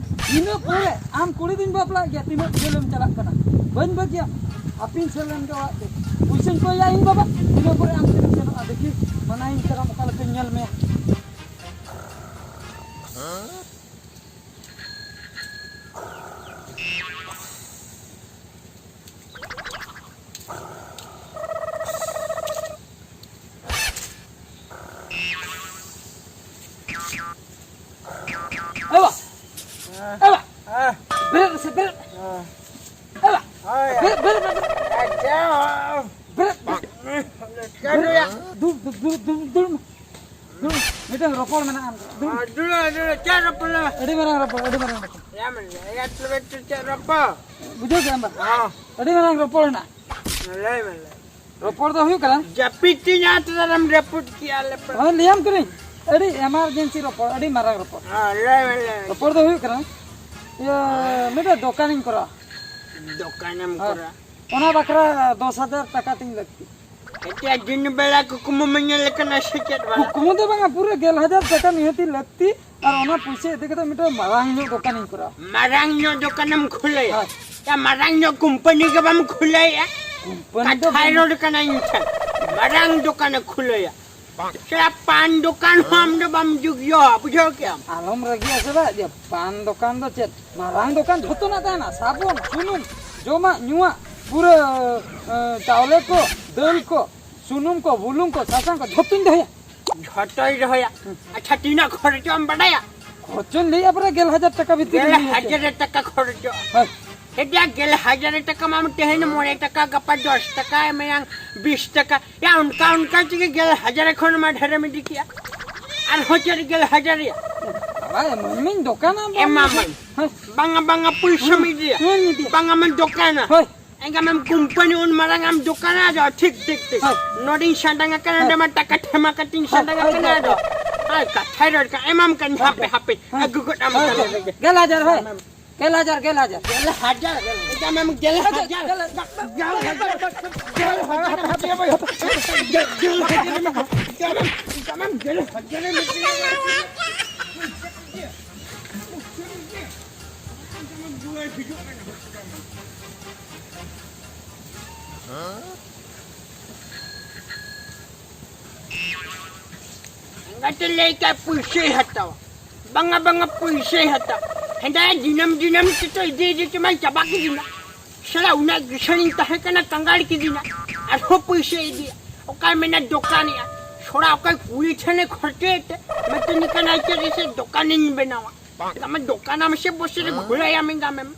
ᱤᱱᱟᱹ ᱯᱚᱨᱮ ᱟᱢ ᱠᱩᱲᱤ ᱫᱩᱧ ᱵᱟᱯᱞᱟᱜ ᱜᱮᱭᱟ, ᱛᱤᱱᱟᱹᱜ ᱡᱷᱟᱹᱞᱮᱢ ᱪᱟᱞᱟᱜ ᱠᱟᱱᱟ? ᱵᱟᱹᱧ ᱵᱟᱹᱜᱤᱭᱟ᱾ ᱟᱹᱯᱤᱧ ᱥᱮᱱ ᱞᱮᱱ ᱜᱮ ᱚᱲᱟᱜ ᱛᱮ᱾ ᱯᱩᱭᱥᱟᱹᱧ ᱠᱚᱭᱟ ᱤᱧ ᱵᱟᱵᱟ, ᱤᱱᱟᱹ ᱯᱚᱨᱮ ᱟᱢ ᱴᱷᱮᱱᱤᱧ ᱥᱮᱱᱚᱜᱼᱟ᱾ ᱫᱮᱠᱷᱤ, ᱢᱟᱱᱟᱧ ᱠᱟᱱᱟᱢ, ᱚᱠᱟ ᱞᱮᱠᱟᱧ ᱧᱮᱞ ᱢᱮᱭᱟ᱾ ᱮ ᱵᱟ! ᱮ ᱵᱟ! ᱵᱮᱨᱮᱫ ᱢᱮᱥᱮ, ᱵᱮᱨᱮᱫ! ᱮ ᱵᱟ! ᱦᱳᱭ᱾ ᱵᱮᱨᱮᱫ, ᱵᱮᱨᱮᱫ, ᱵᱮᱨᱮᱫ! ᱟᱪᱪᱷᱟ᱾ ᱵᱮᱨᱮᱫ! ᱪᱮᱫ ᱦᱩᱭᱟ? ᱫᱩᱲᱩᱵ, ᱫᱩᱲᱩᱵ, ᱫᱩᱲᱩᱵ, ᱫᱩᱲᱩᱵ ᱢᱮ᱾ ᱫᱩᱲᱩᱵ ᱢᱮ᱾ ᱢᱤᱫᱴᱟᱝ ᱨᱚᱯᱚᱲ ᱢᱮᱱᱟᱜᱼᱟ᱾ ᱫᱩᱲᱩᱵ᱾ ᱟᱨ ᱫᱩᱲᱩᱵ, ᱫᱩᱲᱩᱵ, ᱪᱮᱫ ᱨᱚᱯᱚᱲ ᱢᱮᱱᱟᱜᱼᱟ? ᱟᱹᱰᱤ ᱢᱟᱨᱟᱝ ᱨᱚᱯᱚᱲ, ᱟᱹᱰᱤ ᱢᱟᱨᱟᱝ ᱨᱚᱯᱚᱲ᱾ ᱭᱟ ᱢᱮᱱ, ᱭᱟ ᱛᱚᱵᱮ ᱛᱚ ᱪᱮᱫ ᱨᱚᱯᱚᱲ? ᱵᱩᱡᱷᱟᱹᱣ ᱠᱮᱫᱟᱢ ᱵᱟ? ᱦᱚᱸ᱾ ᱟᱹᱰᱤ ᱢᱟᱨᱟᱝ ᱨᱚᱯᱚᱲ ᱦᱮᱱᱟᱜᱼᱟ᱾ ᱞᱟᱹᱭ ᱢᱮ, ᱞᱟᱹᱭ ᱢᱮ᱾ ᱨᱚᱯᱚᱲ ᱫᱚ ᱦᱩᱭᱩᱜ ᱠᱟᱱᱟ᱾ ᱡᱟᱹᱯᱤᱫ ᱛᱤᱧ ᱟᱛ ᱨᱮᱢ ᱨᱟᱹᱯᱩᱫ ᱠᱮᱜᱼᱟ ᱞᱮ ᱯᱮ᱾ ᱦᱳᱭ, ᱞᱟᱹᱭᱟᱢ ᱠᱟᱹᱱᱟᱹᱧ᱾ ᱟᱹᱰᱤ emergency ᱨᱚᱯᱚᱲ, ᱟᱹᱰᱤ ᱢᱟᱨᱟᱝ ᱨᱚᱯᱚᱲ᱾ ᱦᱮᱸ, ᱞᱟᱹᱭ ᱢᱮ, ᱞᱟᱹᱭ ᱢᱮ᱾ ᱨᱚᱯᱚᱲ ᱫᱚ ᱦᱩᱭᱩᱜ ᱠᱟᱱᱟ, ᱤᱭᱟᱹ, ᱢᱤᱫᱴᱮᱡ ᱫᱚᱠᱟᱱᱤᱧ ᱠᱚᱨᱟᱣᱟ᱾ ᱫᱚᱠᱟᱱᱮᱢ ᱦᱳᱭ᱾ ᱠᱚᱨᱟᱣᱟ? ᱚᱱᱟ ᱵᱟᱠᱷᱨᱟ ᱫᱚᱥ ᱦᱟᱡᱟᱨ ᱴᱟᱠᱟ ᱛᱤᱧ ᱞᱟᱹᱠᱛᱤ᱾ ᱮᱴᱟᱜ ᱫᱤᱱ ᱵᱮᱲᱟ ᱠᱩᱠᱢᱩ ᱢᱮ ᱧᱮᱞ ᱠᱟᱱᱟ ᱥᱮ ᱪᱮᱫ ᱵᱟᱲᱟ? ᱠᱩᱠᱢᱩ ᱫᱚ ᱵᱟᱝᱟ, ᱯᱩᱨᱟᱹ ᱜᱮᱞ ᱦᱟᱡᱟᱨ ᱴᱟᱠᱟ ᱱᱤᱦᱟᱹᱛᱤ ᱞᱟᱹᱠᱛᱤ᱾ ᱟᱨ ᱚᱱᱟ ᱯᱩᱭᱥᱟᱹ ᱤᱫᱤ ᱠᱟᱛᱮ ᱢᱤᱫᱴᱮᱱ ᱢᱟᱨᱟᱝ ᱧᱚᱜ ᱫᱚᱠᱟᱱᱤᱧ ᱠᱚᱨᱟᱣᱟ᱾ ᱢᱟᱨᱟᱝ ᱧᱚᱜ ᱫᱚᱠᱟᱱᱮᱢ ᱠᱷᱩᱞᱟᱹᱭᱟ? ᱦᱳᱭ᱾ ᱭᱟ, ᱢᱟᱨᱟᱝ ᱧᱚᱜ ᱠᱳᱢᱯᱟᱱᱤ ᱜᱮ ᱵᱟᱢ ᱠᱷᱩᱞᱟᱹᱭᱟ? ᱠᱳᱢᱯᱟᱱᱤ ᱫᱚ ᱠᱟᱛᱷᱟᱭ ᱵᱟᱝ᱾ ᱨᱚᱲ ᱠᱟᱱᱟ ᱤᱧ ᱴᱷᱮᱱ᱾ ᱢᱟᱨᱟᱝ ᱫᱚᱠᱟᱱᱮ ᱠᱷᱩᱞᱟᱹᱭᱟ᱾ ᱪᱮᱫ ᱯᱟᱱ ᱫᱚᱠᱟᱱ ᱦᱚᱸ ᱟᱢ ᱫᱚ ᱵᱟᱢ ᱡᱩᱜᱤᱭᱟ, ᱵᱩᱡᱷᱟᱹᱣ ᱠᱮᱜᱼᱟᱢ? ᱟᱞᱚᱢ ᱨᱟᱹᱜᱤᱜᱼᱟ ᱥᱮ ᱵᱟ, ᱡᱮ ᱯᱟᱱ ᱫᱚᱠᱟᱱ ᱫᱚ ᱪᱮᱫ? ᱢᱟᱨᱟᱝ ᱫᱚᱠᱟᱱ ᱡᱷᱚᱛᱚᱱᱟᱜ ᱛᱟᱦᱮᱱᱟ, ᱥᱟᱵᱚᱱ, ᱥᱩᱱᱩᱢ, ᱡᱚᱢᱟᱜ, ᱧᱩᱣᱟᱜ, ᱯᱩᱨᱟᱹ, ᱮ, ᱪᱟᱣᱞᱮ ᱠᱚ, ᱫᱟᱹᱞ ᱠᱚ, ᱥᱩᱱᱩᱢ ᱠᱚ, ᱵᱩᱞᱩᱝ ᱠᱚ, ᱥᱟᱥᱟᱝ ᱠᱚ, ᱡᱷᱚᱛᱚᱧ ᱫᱚᱦᱚᱭᱟ᱾ ᱡᱷᱚᱛᱚᱭ ᱫᱚᱦᱚᱭᱟ᱾ ᱟᱪᱪᱷᱟ, ᱛᱤᱱᱟᱹᱜ ᱠᱷᱚᱨᱚᱪᱚᱜ ᱮᱢ ᱵᱟᱰᱟᱭᱟ? ᱠᱷᱚᱨᱪᱚᱧ ᱞᱟᱹᱭᱮᱫᱼᱟ ᱯᱟᱨᱟ ᱜᱮᱞ ᱦᱟᱡᱟᱨ ᱴᱟᱠᱟ ᱵᱷᱤᱛᱤᱨ ᱨᱮ ᱜᱮᱞ ᱞᱟᱹᱭ ᱦᱚᱪᱚ᱾ ᱦᱟᱡᱟᱨ ᱴᱟᱠᱟ ᱠᱷᱚᱨᱚᱪᱚᱜᱼᱟ᱾ ᱦᱳᱭ᱾ ᱦᱮᱸ, ᱜᱮᱞ ᱦᱟᱡᱟᱨ ᱴᱟᱠᱟ ᱢᱟᱢ ᱛᱮᱦᱮᱧ ᱢᱚᱬᱮ ᱴᱟᱠᱟ, ᱜᱟᱯᱟ ᱫᱚᱥ ᱴᱟᱠᱟ, ᱢᱮᱭᱟᱝ ᱵᱤᱥ ᱴᱟᱠᱟ᱾ ᱭᱟ, ᱚᱱᱠᱟ ᱚᱱᱠᱟ ᱛᱮᱜᱮ ᱜᱮᱞ ᱦᱟᱡᱟᱨ ᱠᱷᱚᱱ ᱢᱟ ᱰᱷᱮᱨᱮᱢ ᱤᱫᱤ ᱠᱮᱜᱼᱟ᱾ ᱟᱨᱦᱚᱸ ᱪᱮᱫ ᱜᱮᱞ ᱦᱟᱡᱟᱨ ᱭᱟ? ᱵᱟᱵᱟ, ᱮᱢᱟᱹᱧ ᱢᱮᱧ ᱫᱚᱠᱟᱱᱟ, ᱵᱟᱝ ᱮᱢᱟᱢᱟᱹᱧ᱾ ᱦᱳᱭ᱾ ᱵᱟᱝᱟ, ᱵᱟᱝᱟ, ᱯᱩᱭᱥᱟᱹᱢ ᱦᱩᱸ, ᱤᱫᱤᱭᱟ᱾ ᱦᱩᱸ, ᱤᱫᱤᱭᱟ᱾ ᱵᱟᱝᱟ, ᱢᱮᱱ ᱫᱚᱠᱟᱱᱟ᱾ ᱦᱳᱭ᱾ ᱮᱱᱠᱷᱟᱱ ᱟᱢᱮᱢ ᱠᱳᱢᱯᱟᱱᱤ ᱩᱱ ᱢᱟᱨᱟᱝ ᱟᱢ ᱫᱚᱠᱟᱱᱟ ᱟᱫᱚ, ᱴᱷᱤᱠ, ᱴᱷᱤᱠ, ᱴᱷᱤᱠ᱾ ᱦᱳᱭ᱾ ᱱᱚᱰᱮᱧ ᱥᱟᱰᱟᱝ ᱟᱠᱟᱱᱟ, ᱦᱳᱭ᱾ ᱚᱸᱰᱮ ᱢᱟ ᱴᱟᱠᱟ ᱴᱷᱮᱢᱟ ᱠᱟᱛᱮᱧ ᱦᱳᱭ, ᱥᱟᱰᱟᱝ ᱦᱳᱭ, ᱟᱠᱟᱱᱟ ᱦᱳᱭ, ᱟᱫᱚ᱾ ᱦᱳᱭ᱾ ᱟᱨ ᱠᱟᱛᱷᱟᱭ ᱨᱚᱲ ᱠᱟᱜᱼᱟ, ᱮᱢᱟᱢ ᱠᱟᱱ ᱦᱳᱭ, ᱦᱟᱯᱮ, ᱦᱳᱭ᱾ ᱦᱟᱯᱮ, ᱦᱳᱭ, ᱟᱹᱜᱩ ᱜᱚᱫ ᱟᱢ ᱦᱳᱭ, ᱠᱟᱱᱟ ᱦᱳᱭ᱾ ᱨᱮᱜᱮ᱾ ᱜᱮᱞ ᱦᱟᱡᱟᱨ, ᱦᱳᱭ᱾ ᱮᱢᱟᱢ᱾ ᱜᱮᱞ ᱦᱟᱡᱟᱨ, ᱜᱮᱞ ᱦᱟᱡᱟᱨ᱾ ᱜᱮᱞ ᱦᱟᱡᱟᱨ᱾ ᱮᱱᱠᱷᱟᱱ ᱟᱢᱮᱢ ᱜᱮᱞ ᱦᱟᱡᱟᱨ᱾ ᱜᱮᱞ ᱦᱟᱡᱟᱨ᱾ ᱜᱮᱞ ᱦᱟᱡᱟᱨ᱾ ᱜᱮᱞ ᱦᱟᱡᱟᱨ᱾ ᱜᱮᱞ ᱦᱟᱡᱟᱨ᱾ ᱮᱱᱠᱷᱟᱱ ᱟᱢᱮᱢ ᱜᱮᱞ ᱦᱟᱡᱟᱨ᱾ ᱟᱛᱮ ᱞᱟᱹᱭ ᱠᱟᱜ ᱯᱩᱭᱥᱟᱹᱭ ᱦᱟᱛᱟᱣᱟ᱾ ᱵᱟᱝᱟ, ᱵᱟᱝᱟ, ᱯᱩᱭᱥᱟᱹᱭ ᱦᱟᱛᱟᱣᱟ᱾ ᱦᱮᱸᱫᱟ ᱫᱤᱱᱟᱹᱢ ᱫᱤᱱᱟᱹᱢ ᱛᱮᱛᱚ ᱤᱫᱤ ᱤᱫᱤ ᱛᱮᱢᱟᱭ ᱪᱟᱵᱟ ᱠᱤᱫᱤᱧᱟ᱾ ᱥᱟᱞᱟ ᱩᱱᱟᱹᱜ ᱠᱤᱥᱟᱹᱬᱤᱧ ᱛᱟᱦᱮᱸ ᱠᱟᱱᱟ, ᱠᱟᱸᱜᱟᱲ ᱠᱤᱫᱤᱧᱟ᱾ ᱟᱨᱦᱚᱸ ᱯᱩᱭᱥᱟᱹ ᱤᱫᱤᱭᱟ᱾ ᱚᱠᱟᱭ ᱢᱮᱱᱟ ᱫᱚᱠᱟᱱᱮᱜᱼᱟ᱾ ᱥᱚᱲᱟ ᱚᱠᱚᱭ ᱠᱩᱲᱤ ᱴᱷᱮᱱᱮ ᱠᱷᱚᱨᱪᱟᱭᱮᱫ ᱛᱮ, ᱢᱮᱛᱟᱹᱧ ᱠᱟᱱᱟᱭ ᱪᱮᱫ ᱥᱮ ᱫᱚᱠᱟᱱᱤᱧ ᱵᱮᱱᱟᱣᱟ᱾ ᱟᱢ ᱫᱚᱠᱟᱱᱟᱢ ᱥᱮ ᱵᱚᱥᱮ ᱨᱮ ᱜᱷᱩᱲᱟᱹᱭᱟᱢ ᱮᱸᱜᱟᱢᱮᱢ᱾